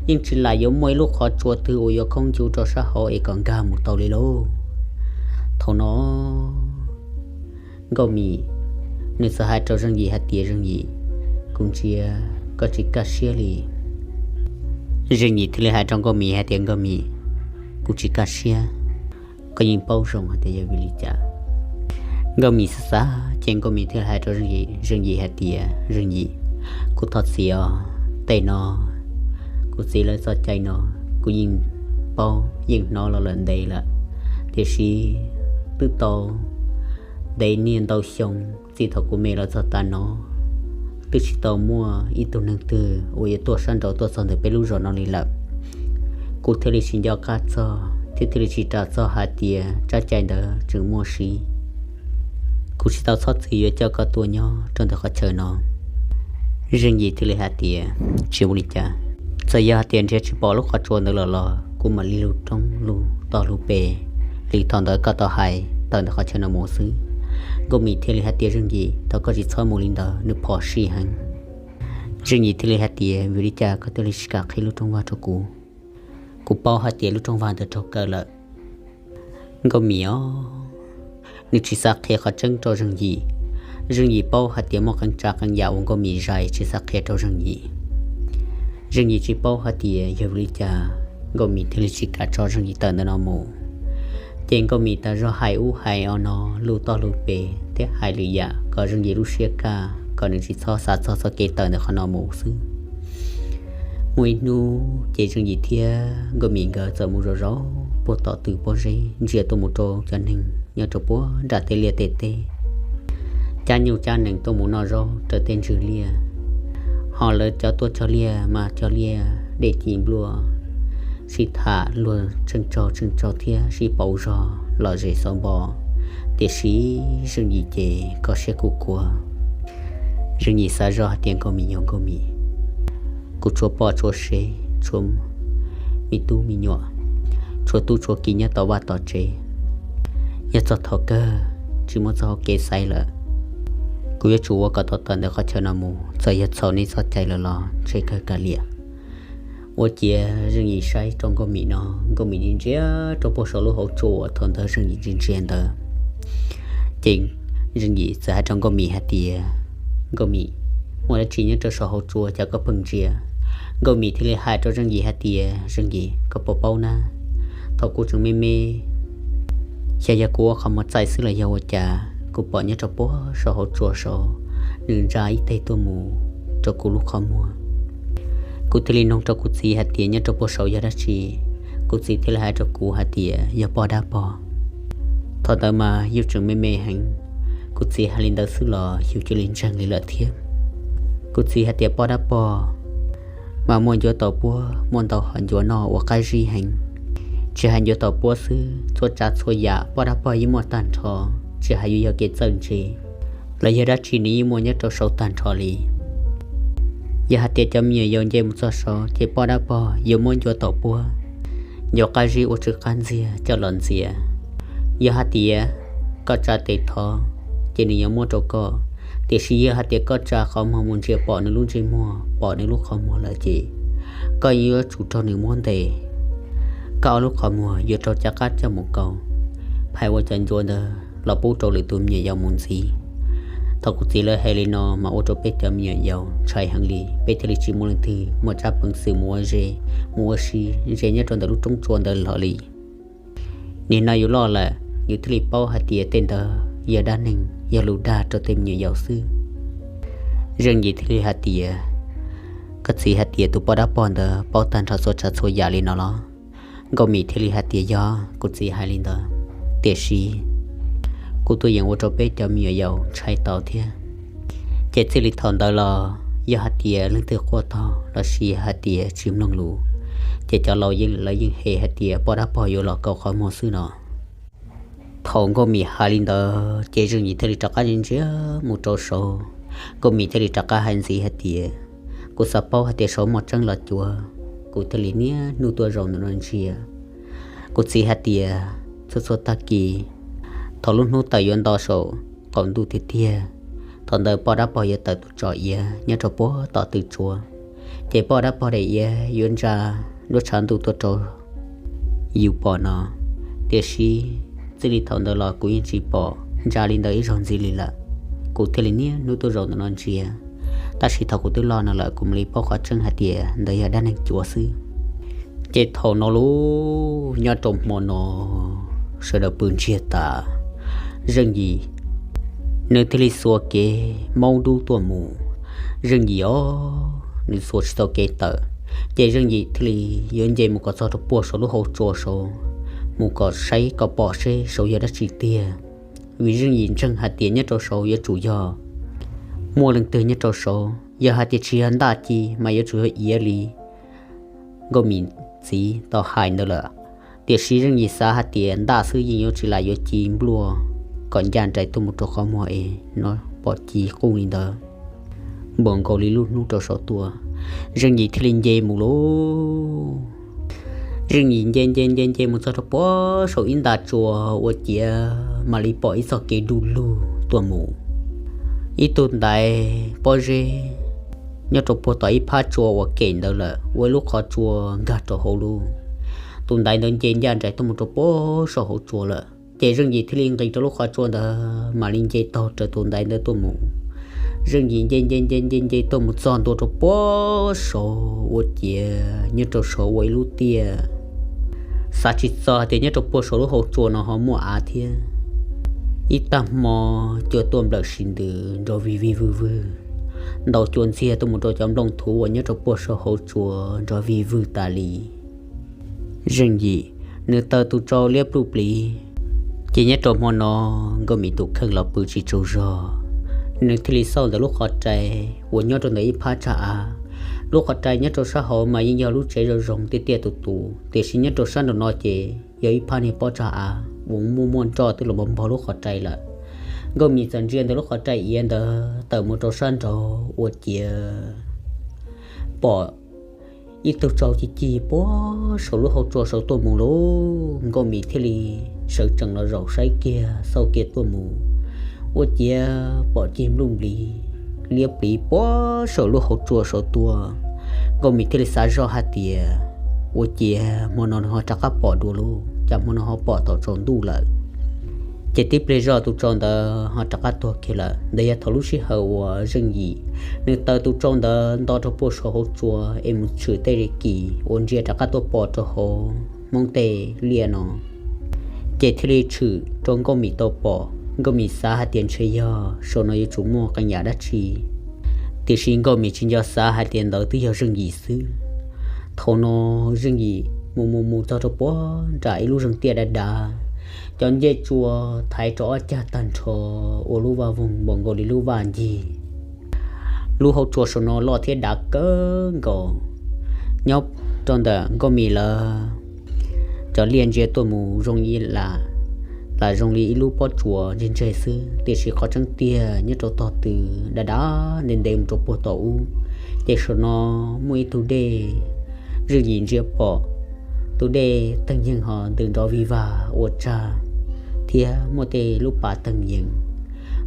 yeej tsis lam yuav muaj ib lub qhov tsua twg uas yuav khoob ncuv rau sab hauv es kom nkag mus tau li lauj. Thaum no Nkauj Mim nws txawm hais rau Zeej Yim hais tias, Zeej Yim, kuv ntsia koj tsis kaj siab li. Zeej Yim thiaj li hais rau Nkauj Mim hais tias, Nkauj Mim, kuv tsis kaj siab, koj yeej paub zoo hais tias yog vim li cas. Nkauj Mim xav xav ces Nkauj Mim thiaj li hais rau Zeej Yim hais tias, Zeej Yim, kuv thov txim os, tej no kuv txiv lawv txoj cai no kuv yeej paub yeej hnov los lawm ntev lawm, tiam sis twb tau ntev niaj ntau xyoo txij thaum kuv me los txog tav no twb tsis tau muaj ib tug neeg twg uas yuav tuaj sab nraud tuaj txog ntawm peb lub zos no li lawm. Kuv thiaj li tsis nco qab txog thiab thiaj li tsis ras txog hais tias tsab cai ntawd tseem muaj siv. Kuv tsis tau txhob txwm yuav coj koj tuaj nyob rau ntawm qhov chaw no. Zeej Yim thiaj li hais tias, Tsis ua li cas, txawm yog hais tias nrhiav tsis pom lub qhov tsua ntawd lawm los kuv mam li lug roob lug toj lug pes li thaum ntawd koj tau hais tawm ntawm qhov chaw no mus xwb. Nkauj Mim thiaj li hais tias, Zeej Yim, thov koj tsis txhob mus li ntawd, nws phom sij heev. Zeej Yim thiaj li hais tias, Vim li cas koj thiaj li tsis kam qhib lub rooj vag rau kuv? Kuv paub hais tias lub rooj vag ntawd raug kaw lawm. Nkauj Mim os, nws tsis xav qhia qhov tseeb rau Zeej Yim. Zeej Yim paub hais tias muaj qee tsav qee yam uas Nkauj Mim zais tsis xav qhia rau Zeej Yim. Zeej Yim tsis paub hais tias yog vim li cas Nkauj Mim thiaj li tsis kam tso Zeej Yim tawm ntawm no mus. Ces Nkauj Mim tas zog hais ub hais o no, lug toj lug pes thiab hais lwm yam kom Zeej Yim lub siab kaj, kom nws tsis txhob xav txog txoj kev tawm ntawm qhov no mus xwb. Muaj ib hnub ces Zeej Yim thiab Nkauj Mim nkawd txawm mus zov zov puag tom tw pob zeb ntsia tuaj mus rau cov neeg nyob rau puag nram tej liaj tej teb, cab nyuj cab nees tuaj mus noj zaub rau tej ntswg liaj. Ho lawv cov tuaj cog liaj mas cog liaj dej ci npluaj, sib tham luag tsheej tsaug tsheej tsaug thiab sib pauv zog lom zem xauv npo. Tiam sis Zeej Yim ces kho siab kuj kua. Zeej Yim xav zoj hais tias Nkauj Mim yog Nkauj Mim, kuv tshuav poj tshuav sev, tshuav me tub me nyuam, tshuav tub tshuav ki nyob tom vaj tom tsev. Yog txog thaum kawg tsis muaj txoj hau kev xaiv lawm, kuv yuav tsum ua kom tau tawm ntawm qhov chaw no mus, txawm yog txhaum nej txoj cai lawm los ntshe kawg kav liam. Ua ciav Zeej Yim saib rau Nkauj Mim no, Nkauj Mim ntsia ntsia rau puag saum lub hauv tsua uas thaum ntawd Zeej Yim ntsia ntsia ntawd. Ces Zeej Yim txawm hais rau Nkauj Mim hais tias, Nkauj Mim, muaj dab tsi nyob rau saum hauv tsua cas koj pheej ntsia? Nkauj Mim thiaj li hais rau Zeej Yim hais tias, Zeej Yim, koj puas paub na, thaum kuv tseem me me, xyov yog kuv ua qhov muag txaij xwb los yog ua cas, kuv pom nyob rau puag saum hauv tsua saud, nws ntsa ib teg tuaj mus rau kuv lub qhov muag. Kuv thiaj li noog rau kuv txiv hais tias nyob rau puag saud yog dab tsi. Kuv txiv thiaj li hais rau kuv hais tias yog poj dab pog. Thaum ntawd mas yus tseem me me heev, kuv txiv hais li ntawd xwb los yus cia li ntseeg li lawm thiab. Kuv txiv hais tias poj dab pog mas muaj ncuav taus puab, muaj ntau hom ncuav noj uas qab zib heev. Tsis hais ncuav taus puab xwb, txhua tsav txhua yam poj dab pog yeej muaj tag nrho, tsis hais yuav yog kev txawj ntse los yog dab tsi nws yeej muaj nyob rau saud tag nrho li. Yog hais tias cov me nyuam yaus nce mus txog saud ces poj dab pog yuav muab ncuav taus puab, ncuav qab zib ua tsw qab ntxiag coj los ntxias. Yog hais tias koj tsa tes thov ces nws yuav muab rau koj, tiam sis yog hais tias koj tsa qhov muag mus ntsia pom nws lub ntsej muag pom nws lub qhov muag lawm ces koj yeej yuav tsum raug nws muab ntes. Koj ob lub qhov muag yuav raug cov qab coj mus kaus, phais ua cov ncuav ntawd los pub rau lwm tus me nyuam yaus mus ntxiv. Thaum kuv txiv lawv hais li no mas ua rau peb cov me nyuam yaus ntshai heev li, peb thiaj li tsis muaj leej twg muaj tsab peev xwm mus ua zes, mus ua si ze nyob rau ntawm lub roob tsua ntawd hlo li. Nim no yus loj lawm yus thiaj li paub hais tias tej ntawd yog dab neeg, yog lus dag rau tej me nyuam yaus xwb. Zeej Yim thiaj li hais tias, koj txiv hais tias tus poj dab pog ntawd paub tag nrho txhua tsav txhua yam li no los? Nkauj Mim thiaj li hais tias yog, kuv txiv hais li ntawd, tiam sis kuv tuaj yeem ua rau peb cov me nyuam yaus ntshai tau thiab. Ces txij li thaum ntawd los yog hais tias leej twg quaj tog los sis hais tias tsis mloog lus, ces cov laus yeej lawv yeej hem hais tias poj dab pog yuav los kaus qhov muag xwb no. Thaum Nkauj Mim hais li ntawd ces Zeej Yim thiaj li rov qab ntsia mus rau saud. Nkauj Mim thiaj li rov qab hais ntxiv hais tias, kuv xav paub hais tias saud muaj tseeb los cuav, kuv thiaj li niaj hnub tuaj zaum ntawm no ntsia. Kuv txiv hais tias txhua txhua tag kis Thaum lub hnub tawm yuav nto saum qaum ntuj tiag tiag, thaum ntawd poj dab pog yuav tawm tus tso iav nyob rau puag tom tw tsuas, ces poj dab pog daim iav yuav ntsa nruab tshav ntuj tuaj rau yus pom no. Tiam sis txij li thaum ntawd los kuv yeej tsis pom ntsa li ntawd ib zaug ntxiv li lawm. Kuv thiaj li niaj hnub tuaj zaum ntawm no ntsia, tab sis thaum kuv twb loj no lawm kuv mam li paub qhov tseeb hais tias ntawd yog dab neeg cuav xwb. Ces thaum no lub nyob rau hmo no sawv daws pw ntsiag tas, Zeej Yim nws thiaj li xuas kev maub dub tuaj mus. Zeej Yim os, nws xuas tsis tau kev tawm, ces Zeej Yim thiaj li yuav nce mus kom txog rau puag saum lub hauv tsua saud, mus kom saib kom pom seb saud yog dab tsi tiag. Vim Zeej Yim ntseeg hais tias nyob rau saud yuav tsum yog muaj leej twg nyob rau saud, yog hais tias tsis yog ntaj ci mas yuav tsum yog iav li Nkauj Mim txiv tau hais ntawd lawm. Tiam sis Zeej Yim xav hais tias ntaj xwb yeej yuav tsis lam yuav ci npluaj kom ncaj nraim tuaj mus rau qhov muag es no pom ci quj li ntawd npaum nkaus li lub hnub rau saud tuaj. Zeej Yim thiaj li nce mus lauj. Zeej Yim nce nce nce nce mus txog rau puag saum ib nta tsua ua ciav mam li pom ib txoj kev du lug tuaj mus. Ib tug ntaiv pob zeb nyob rau puag tom ib phab tsua uas kem ntawd lawm, ua ib lub qhov tsua nkag rau hauv lub. Tus ntaiv ntawd nce ncaj nraim tuaj mus rau puag saum hauv tsua lawm, ces Zeej Yim thiaj li nqis rau lub qhov tsua ntawd mam li nce taug raws tus ntaiv ntawd tuaj mus. Zeej Yim nce nce nce nce nce tuaj mus txog ntua rau puag saud ua ciav nyob rau saud ua ib lub tiaj. Xav tsis txog hais tias nyob rau puag saum lub hauv tsua no ho muaj av thiab. Ib tag hmo cua tuaj nplawm sis ntws nrov vig vig vwg vwg, ntaus cua ntxiag tuaj mus rau cov nplooj thuv uas nyob rau puag saum hauv tsua nrov vig vwg tas li. Zeej Yim nws taw tus tsau liab pluj pliv. Ces nyob rau hmo no Nkauj Mim tus kheej los pw tsis tsaug zog, nws thiaj li xauj ntawm lub qhov rai uas nyob rau ntawm ib phab tsag av. Lub qhov rai nyob rau sab hauv mas yeej yog lub tsev zoo zoo tiaj tiaj tus tus, tiam sis nyob rau sab nraum no ces yog ib phab niag pob tsag av uas muaj muaj nroj twb los npog lub qhov rai lawm. Nkauj Mim txawm ntsia ntawm lub qhov rai iav ntawd tawm mus rau sab nraud ua ciav pom ib tug tsau ci ci puag saum lub hauv tsua saud tuaj mus lauj. Nkauj Mim thiaj li sawv tsees los zaum saib kiag xauj kiag tuaj mus, ua ciav pom cig npluj nplis liab pliv puag saum lub hauv tsua saud tuaj. Nkauj Mim thiaj li xav zoj hais tias, ua ciav hmo no nws ho rov qab pom dua lauj, cas hmo no ho pom thaum tsaus ntuj lawm. Ces tib pliag zoj tus tsau ntawd ho rov qab tuag kiag lawm. Ntawd yog thaum lub sij hawm uas Zeej Yim nws taw tus tsau ntawd nto rau puag saum hauv tsua es mus tshwm tej kis uas ntsia rov qab tuaj pom rau hauv Hmoob tej liaj no, ces thiaj li tshwm rau Nkauj Mim tau pom. Nkauj Mim xav hais tias ntshe yog saum no yuav tsum muaj qee yam dab tsi, tiam sis Nkauj Mim tsis nco xav hais tias ntawd twb yog Zeej Yim xwb. Thaum no Zeej Yim mus mus mus txog rau puag nram ib lub zeeg tiaj dav dav, cov ncej tsua thaiv rau ob cag tag nrho ua lub vaj voog npaum nkaus li lub vaj ncig. Lub hauv tsua saum no loj thiab dav kawg nkaus. Nyob rau ntawm Nkauj Mim lawv cov liaj ntsia tuaj mus zoo li lam, lam zoo li ib lub pob tsuas ntseg ntseg xwb, tiam sis qhov tseeb tiag nyob rau tog tw dav dav ntev ntev mus rau puag tom ub. Ces saum no muaj ib tug dej, Zeej Yim ntsia pom tus dej teeg yeeg ho ntws nrov vig vag ua tsag, thiab muaj tej lub pas teeg yees.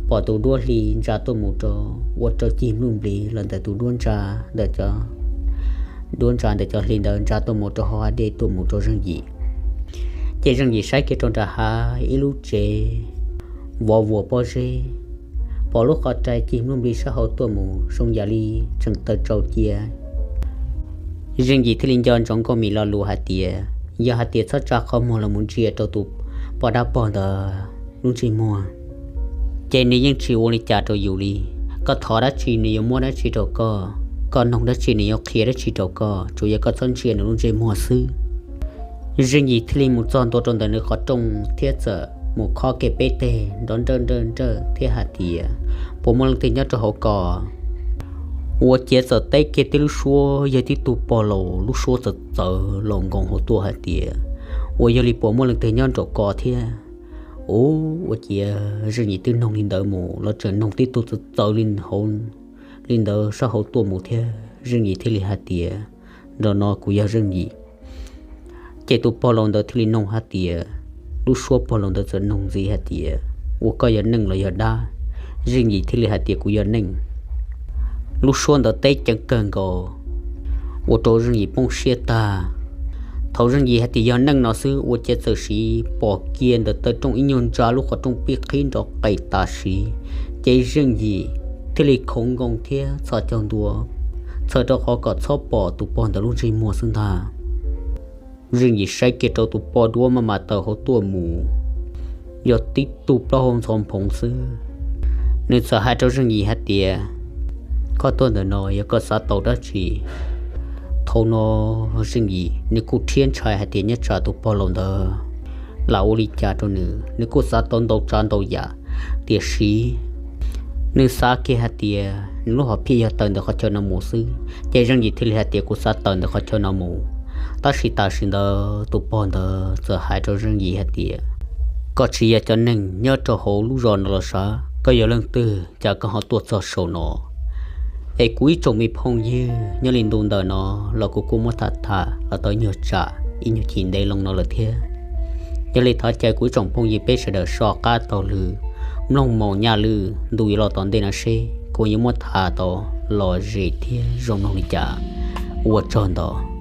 Pom tus duab hli ntsa tuaj mus rau, ua rau cig npluj nplis los ntawm tus duab ntsa ntawm cov, duab ntsa ntawm cov hli ntawd ntsa tuaj mus rau hauv hav dej tuaj mus rau Zeej Yim. Ces Zeej Yim saib kiag rau nram hav ib lub tsev vov vuas pob zeb, pom lub qhov rai cig npluj nplis sab hauv tuaj mus zoo yam li tseem taw tsau cia. Zeej Yim thiaj li nco ntsoov Nkauj Mim lo lus hais tias, yog hais tias txhob tsa qhov muag los mus ntsia rau tus poj dab pog ntawd lub ntsej muag, ces nws yeej tsis ua li cas rau yus li. Koj thov dab tsi nws yuav muab dab tsi rau koj, koj noog dab tsi nws yuav qhia dab tsi rau koj, tsuas yog koj txhob ntsia nws lub ntsej muag xwb. Zeej Yim thiaj li mus txog ntua rau ntawm nws qhov rooj thiab txawm mus khob kiag peb teg nrov nrawj nrawj nrawj thiab hais tias, puas muaj leej twg nyob rau hauv ko? Ua ciav txawm teb kiag tib lub suab yog tib tug pog laus lub suab txawv txawv laus nkoos hauv tuaj hais tias, ua yog li puas muaj leej twg nyob nraum ko thiab? Ua ciav Zeej Yim twb noog li ntawd mus los tseem noog tib tug txawv txawv li hauv li ntawd sab hauv tuaj mus thiab. Zeej Yim thiaj li hais tias, nraum no kuv yog Zeej Yim. Ces tus pog laus ntawd thiaj li noog hais tias, Lub suab pog laus ntawd txawm nug ntxiv hais tias, Ua koj yog neej los yog dab? Zeej Yim thiaj li hais tias, Kuv yog neej. Lub suab ntawd teb ceev kawg nkaus, ua rau Zeej Yim poob siab tag. Thaum Zeej Yim hais tias yog neej no xwb, ua ciav txawm siv pom kiag ntawm taw rooj ib nyuag ntsa lub qhov rooj pib qhib nrov qes tam sim, ces Zeej Yim thiaj li khoov nkoos thiab txhos caug ntua, txhawm rau qhov kom txhob pom tus pog ntawd lub ntsej muag xwb ntag. Zeej Yim saib kiag rau tus pog duab maj mam tawm hauv tuaj mus, yog tib tug plaub hau ntxhov nphoov xwb. Nws txawm hais rau Zeej Yim hais tias, Koj tuaj ntawm no yog koj xav tau dab tsi? Thaum no Zeej Yim nws kuj rhiab ntshai hais tias nyob tsam tus pog laus ntawd lam ua li cas rau nws, nws kuj xav tau ntau tsav ntau yam, tiam sis nws xav kiag hais tias nws lub hom phiaj yog tawm ntawm qhov chaw no mus xwb, ces Zeej Yim thiaj li hais tias, Kuv xav tawm ntawm qhov chaw no mus. Tab sis tam sim ntawd tus pog ntawd txawm hais rau Zeej Yim hais tias, Koj tsis yog cov neeg nyob rau hauv lub zos no los sav, koj yog leej twg cas koj ho tuaj txog saum no? Es kuv ib tsoom me phooj ywg nyob li ntu ntawm no los kuv kuj muab tham tham los tau ib nyuag tsam ib nyuag chim ntev loo no lawm thiab. Yog li thov caw kuv ib tsoom phooj ywg peb sawv daws so qab taug lw mloog mus nyaj lwm ntu yuav los tom ntej no seb kuv yuav muab tham tau lom zem thiab zoo mloog li cas. Ua tsaug ntau.